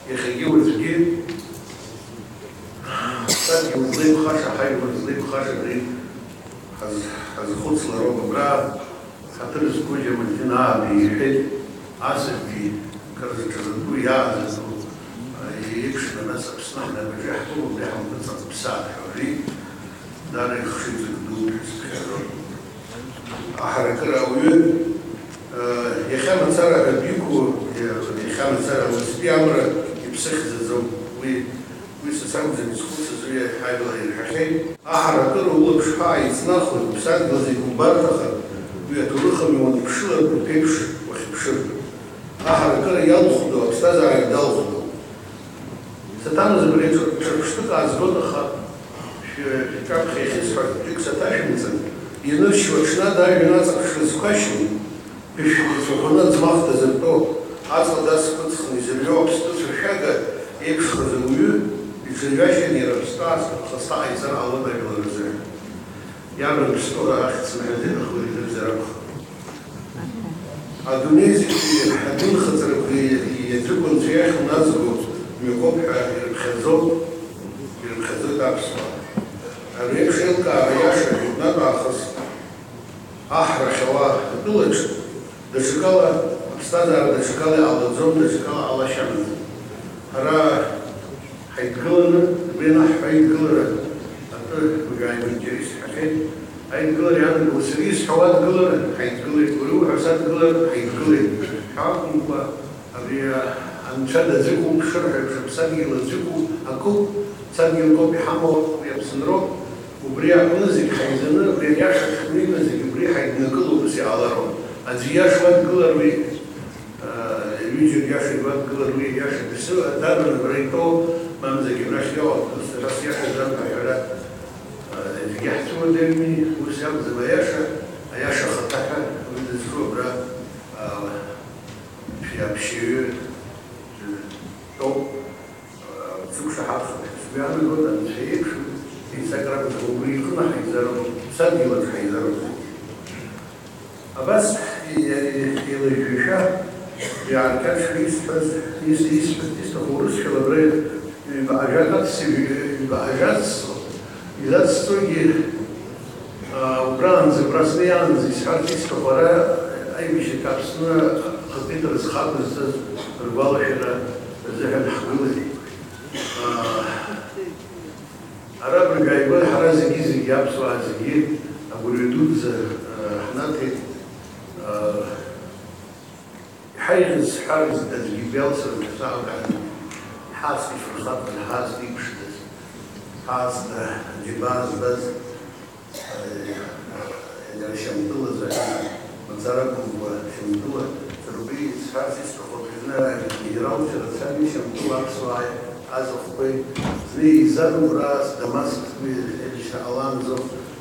иахьагьы уаҵәгьы ҳаԥсадгьыл злеиқәхаша, ҳажәлар злеиқәхаша абри ҳаз-, ҳазхәыцлароуп абра. Ҳаҭыр зқәу Џьамалдин ааб иҳәеит, асаби кыр зҽазытәу, иаазатәу, еиԥшны, нас Аԥсны ҳнапаҿы иаҳтәу убри ҳампыҵак ԥсаатәҳәа, ари даара ихшыҩҵак дууп ҳәа сыԥхьаӡоит. Аҳаракыра ауаҩы, иахьа мацара ҳәатә иқәу, иахьа мацара уаҵәтәи амра иԥсыхьӡаӡом, уи Уи са сакәӡам изхәыцыз, уи ажәлар ирҳәахьеит. Аҳаракыра улаԥш ҳәа ааицнахуеит, уԥсадгьыл зегь убарҭахар, уи аҭоурых амҩа уанԥшылартә уԥеиԥш уахьыԥшыр. Аҳаракыра иалхәдоу аԥсҭазаара далхәдоуп. Саҭаназ абри аҿы ҿырԥштәык аазгоит, аха шәы-, шәҿаԥхьа иахьысҳәаз ҿык саҭашәымҵан, ианыршьуа аҽны ада ажәҩан аҵаԥшра зқәашьым, Ԥышәла цәаҳәаны аӡмах дазыртәо, аҵла дацԥыҵхны изырҩуа аԥстәы цәыршәага еиԥшхаз ауаҩы иҽырҩашьан иара аԥстәы аҵла ԥхасҭа ҟаиҵар ҟалон ажәлар рзы. Иарбан ԥстәыла ахьӡ сымҳәаӡеит, аха уи ирдырзар акәхап. Адунеи зегьы адинхаҵарақәа иаӡәыкәынҵәа иахь уназго мҩакоуп ҳәа ирыԥхьаӡоуп, ирыԥхьаӡоит аԥсуаа. Ари еиԥш еилкаара иаша жәытәнатә аахыс Аҳ рахьауа атәылаҿ даҽакала, аԥсҭазаара даҽакала иҟалаӡом, даҽакала ҟалашьа амаӡам. Ҳара ҳаидгыланы, убри анаҳҳәа аидгылара атәы уажәааигәа интересс ҳахьеит. Аидгылара ианаго сара исҳәауа адгылара ҳаидгылеит, уара иуҳәо садгылара ҳаидгылеит ҳәа акәымкәа, Абри анцәа дазыҟоуп, шырҳәа еиԥш, аԥсадгьыл аӡәыкоуп, акоуп, ԥсадгьылк ауп иҳамоу, уи Аԥсынроуп. Убри аҟны зегь ҳаизаны, абри аиаша ҳнеины зегь убри ҳаиднакыло ус иҟалароуп. Аӡәы ииашоу адгылар уи, аа, ҩыџьак ииашоу адгылар уи, ииашоу дасу, дарбан абра итәоу, мамзаргьы абрахь иоуа, ус сара сиашаӡам ҳәа аҳәара, аа, зегьы ҳцәыуадаҩми, ус иакәӡам аиаша, аиаша ахаҭа ҳәа уи дызҿу абра, аа, Шәи аԥшьаҩы дтәоуп, сықәшаҳаҭхап ҳәа сгәы иаанагоит, анцәа иеиԥш, еизак ракәӡам, убри иҟны ҳаизароуп, ԥсадгьылаҿ ҳаизароуп зегьы. Абас, еилажәҩашәа, иааркьаҿшәа исҳәаз, ис-, исҳәаз, исҭаху урысшәала абра Ҩба ажәак аццышә, ҩба ажәак аццо, изацҵогьы, аа, убраанӡа, убра снеиаанӡа исҳәарц исҭаху ара аибашьрахь Аԥсны ахатәы иҭара зхагәазҵаз ргәалашәара азыҳәан ҳгылеит. Аа, ара абыржәы ааигәа ҳара зегьы-зегьы, аԥсуаа зегьы агәырҩа дуӡӡа, аа, ҳнаҭеит. Аа, Иҳаиӷьыз сҳәарыз аӡәгьы биалсырым ҳәа саалкааны, ҳаасҭа ифырхаҵан, ҳаасҭа иԥшӡаз, ҳаасҭа аџьабаа збаз, иара Шьамтәылазы, мацара акәымкәа, Шьамтәыла, сара убри сҳәарц исҭаху, абри зны агенералцәа рацәами Шьамтәыла аԥсуааи аӡахәқәеи, зны еизан убра Дамаск, уи Елишьа Аланзо,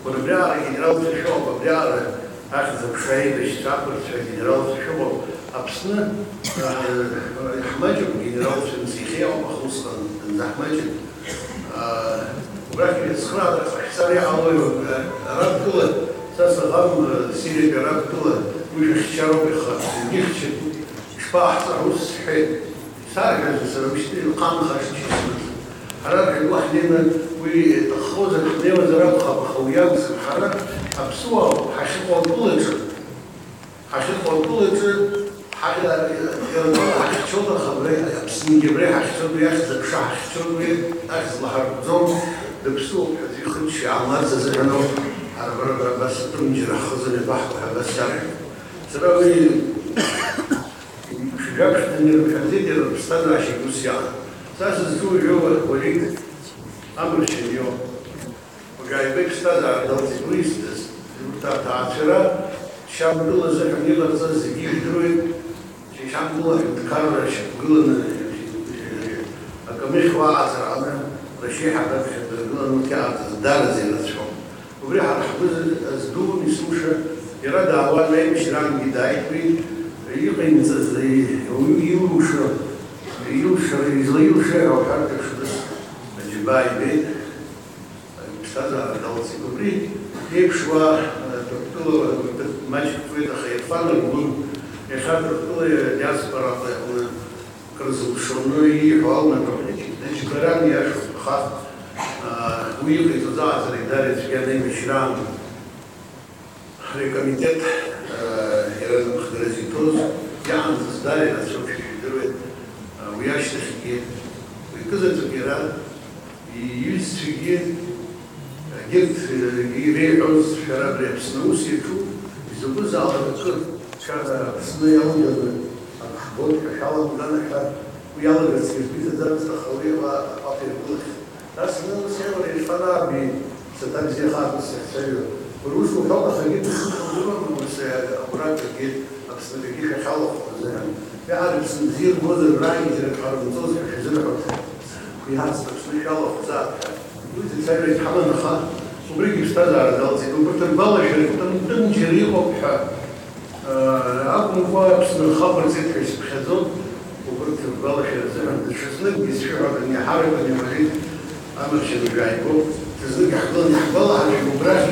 уара абриаҟара агенералцәа шәоуп, абриаҟара Ахьӡ-аԥша аибашьцәа ақәырцәа агенералцәа шәыҟоуп. Аԥсны, э, иаҳмаҷуп, агенералцәа мцихьеи ауп, аха усҟан данзаҳмаҷым. Э, убрахь ицхраара ҟашәҵар иҟалои, э, араб тәыла, са саӷам, э, Сириатәи араб тәыла, уи шәыхьчароуп иаха, егьыхьчеит. Ишԥаҟаҳҵа, ус сҳәеит. Сарҳәазар, сара уажәшьҭа илхамхашт ишысҳәаз. Ҳара ҳаҩуа ҳнеины уи иаҭаххозар ҳнеиуазар акәхап, аха уи акәӡам. Ҳара аԥсуаауп, ҳахьыҟоу атәылаҿы, ҳахьыҟоу атәылаҿы ҳа-, иара атәыла ҳахьцоит, аха абра Аԥсныгьы абра иҳахьцоит, уи ахьӡ-аԥша ҳахьцоит, уи ахьӡ лаҳархәӡом, дыԥсуоуп ҳәа зихыччо иаамларц азыҳәаноуп, ҳара абра, абра абас атәым џьара ҳхы зымҩаԥаҳго ҳәа абас сарҳәоит. Сара уи Шәи жәаԥшьҭан ирыԥхьаӡеит иара рыԥсҭазаашьагь ус иаан. Са сызҿу уажәы Уалид Амршьан иоуп. Ааигәа иԥсҭазаара далҵит уи изҭаз. Урҭ аҭаацәара Шьамтәыла азыҳәан иҟарҵаз зегьы ижәдыруеит. Шьамтәыла аҳәынҭқарра шьақәгыланы акамыхь уа ааҵрааны Рашьеиҳаб аԥхьа дыргыланы урҭ иҟарҵаз дараӡа ирацәоуп. Убри ҳара ҳгәы зду, Мисуша, иара даауан, аибашьраангьы дааит уи, иҟаимҵаз, уаҩы илшо, илшара, излаилшеи ҳәа уҳәартә еиԥш, ус аџьабаа ибеит, иԥсҭазаара далҵит. Убри еиԥш уа, Ҭырқәтәыла, маҷк ҵуеит, аха Ирфан Аргәын, иахьа Ҭырқәтәыла диаспора аҟны кырзылшоны ииҳәо алнаҳәоит, иџьбаран иашоуп, аха, аа, уи иҟаиҵоз аҟаҵарагь дара ицәгьан аибашьраан ари акомитет, аа, иара напхгара зиҭоз, иаанхаз дара ирацәоуп, шәа ижәдыруеит, аа, уи ашьҭахьгьы, уи акызаҵәык иара, иҩызцәагьы, егьырҭ, э, иреиҳәоз, шәара абри Аԥсны аус иаҿуп, изакәызаалак акы, шәара Аԥсны иалганы ак ҳбоит ҳәа шәаламган ҳәа, уи иалагарц иргәы иҭаӡамызт, аха уи ала аҟәаԥ иргылахьан. Нас зны ус иҟалеит, Ирфан аби, ԥсаҭа бзиахааит, ус иахцәажәо. Уара ус уҳәон, аха егьырҭ рхы хыргылон, ус, э, абракгьы, Аԥснытәигьы шәахьалахәхоз азыҳәан. Уи ҳара Аԥсны бзиа рбозар, рааигьежьрак ҳарымҵозар ҳәа шәазырҳәоит. Уи ҳацҭа Аԥсны шәалахәзаап ҳәа. Уи зыцәажәогь ҳаман, аха убригь иԥсҭазаара далҵит. Убарҭ ргәалашәарақәа тәым-тәымџьара иҟоуп ҳәа, э, акәымкәа, Аԥсны рхы ақәырҵеит ҳәа исыԥхьаӡом. Убарҭ ргәалашәара азыҳәан даҽазныкгьы сшәыҳәараны иҳаракны иуаҩит, амаршьан жәааигәоуп. Даҽазныкгьы ҳгыланы ҳгәалаҳаршәап, убрахь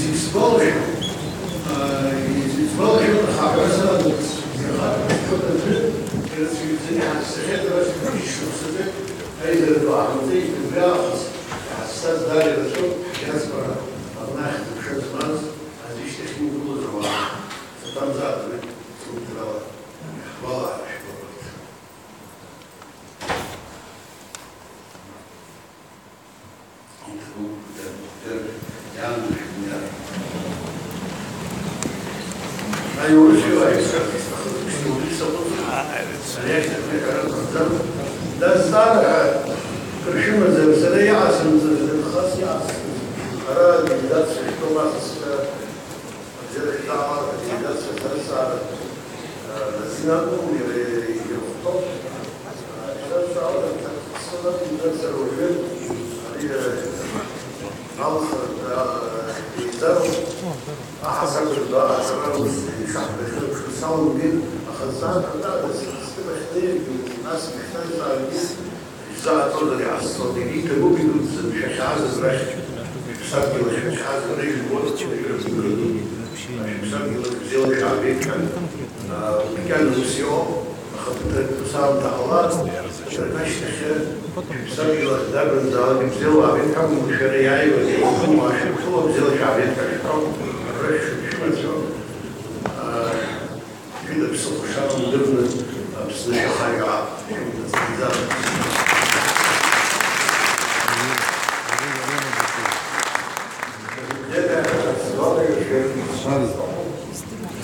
зегь сгәалашәом. Э, исгәалашәом, аха аҳәаса, иахатәи аӡәы ирацәаҩӡаны иҳацәцахьеит, ара шықәсазы. Аизара ду ааҳмырҵеижьҭеи убри аахыс иҳазцаз дара ирацәоуп, ҳдиаспора аҟны ахьӡ-аԥша змаз, аӡәы ишьҭахь иугылоз ауаа, саҭамзаап, уи сгәыӷрала иаҳгәалаҳаршәап абарҭ. Дазҵаара кыр шәымазар, сара иаасымҵаз, Хас иаасымҵаз, ара делегациа шәтәоума, сара абзиара шәзаҳауа, аделегациа сара сара, э, Назина акәым, иара, иара, иара ихәҭоуп. Алхра, алхра ус еизароуп. Аҳасаб ҳәа аҵара ус ишаҳбахьоу салымгеит, аха зҵаара ҳәа сҭыԥ ахьнеиргьы, нас иахьҭазҵааргьы, ишәзааӡозар иҟасҵоит, егьа иҭабуп идуӡӡан, шәахьааз абрахь, шәыԥсадгьыл ахь шәахьааз, ара ижәбоит, шәыԥсадгьыл ахь бзиала шәаабеит ҳәа, аа, макьана ус иҟоуп. Аха ԥыҭрак ус аамҭа ҟалар, ԥыҭрак ашьҭахь шәыԥсадгьыл ахь дарбанзаалак ибзиоу аабеит ҳәа акәымкәа, шәара иааиуаз иахьыҟоу ауаа шәырԥыло бзиала шәаабеит ҳәа шәҳәо, абра шәшәымацәоу, аа, шәыда ԥсыхәа шамам дырны Аԥсны шәахаҩа аап. Шәымҭацәгьаӡа.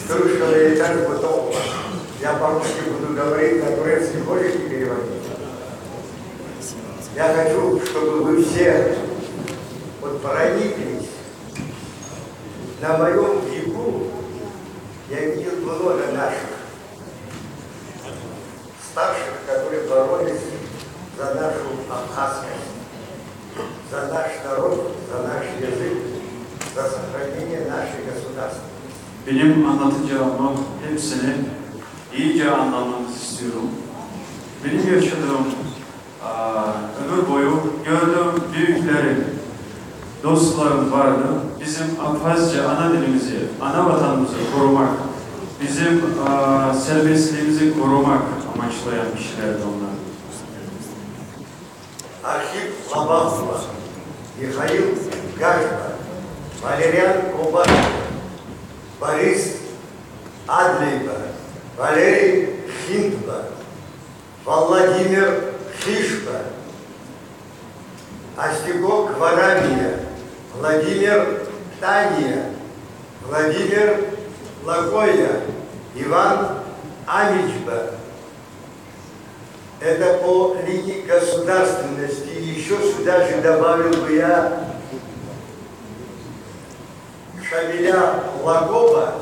Слушай, я так готов. Я по-русски буду говорить, на турецкий можете переводить? Я хочу, чтобы вы все вот прониклись. На моем веку я видел много наших старших, которые боролись за нашу абхазскость, за наш народ, за наш язык, за сохранение нашей государственности. Benim anlatacağımı hepsini iyice anlamanızı istiyorum. Benim yaşadığım, aa, ömür boyu gördüğüm büyüklerim, dostlarım vardı. Bizim Abhazca ana dilimizi, ana vatanımızı korumak, bizim, aa, serbestliğimizi korumak amaçlayan kişilerdi onlar. Архип Лабахова, Михаил Гажба, Валериан Кобаков, Борис Адлейба, Валерий Хиндба, Владимир Хишба, Астико Гварамия, Владимир Птания, Владимир Лакоя, Иван Амичба. Это по линии государственности. Ещё сюда же добавил бы я Камиля Лакоба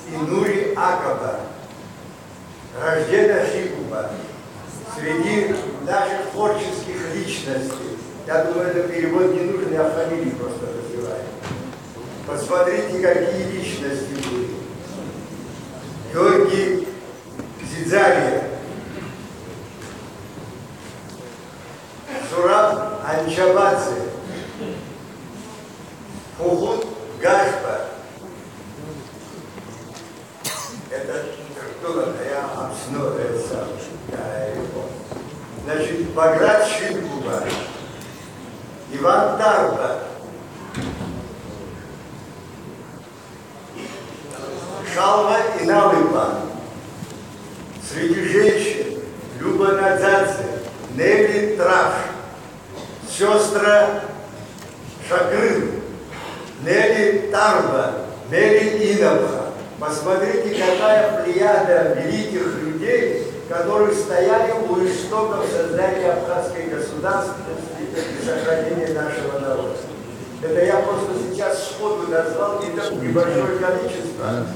и Нури Акаба, рождение Хикуба, среди наших творческих личностей. Я думаю, это перевод не нужен, я фамилии просто называю. Посмотрите, какие личности были. Георгий Зидзария, Зураб Анчабадзе, Фугут Гашба. Это было, я обсну, это самое, я его. Значит, Баграт Шилкуба, Иван Тарба, Шалва Иналыпа, среди женщин Люба Надзадзе, Нелли Траш, сестра Шакрын, Нелли Тарба, Нелли Инабха. Посмотрите, какая плеяда великих людей, которые стояли у истоков создания абхазской государственности и сохранения нашего народа. Это я просто сейчас сходу назвал не так небольшое количество,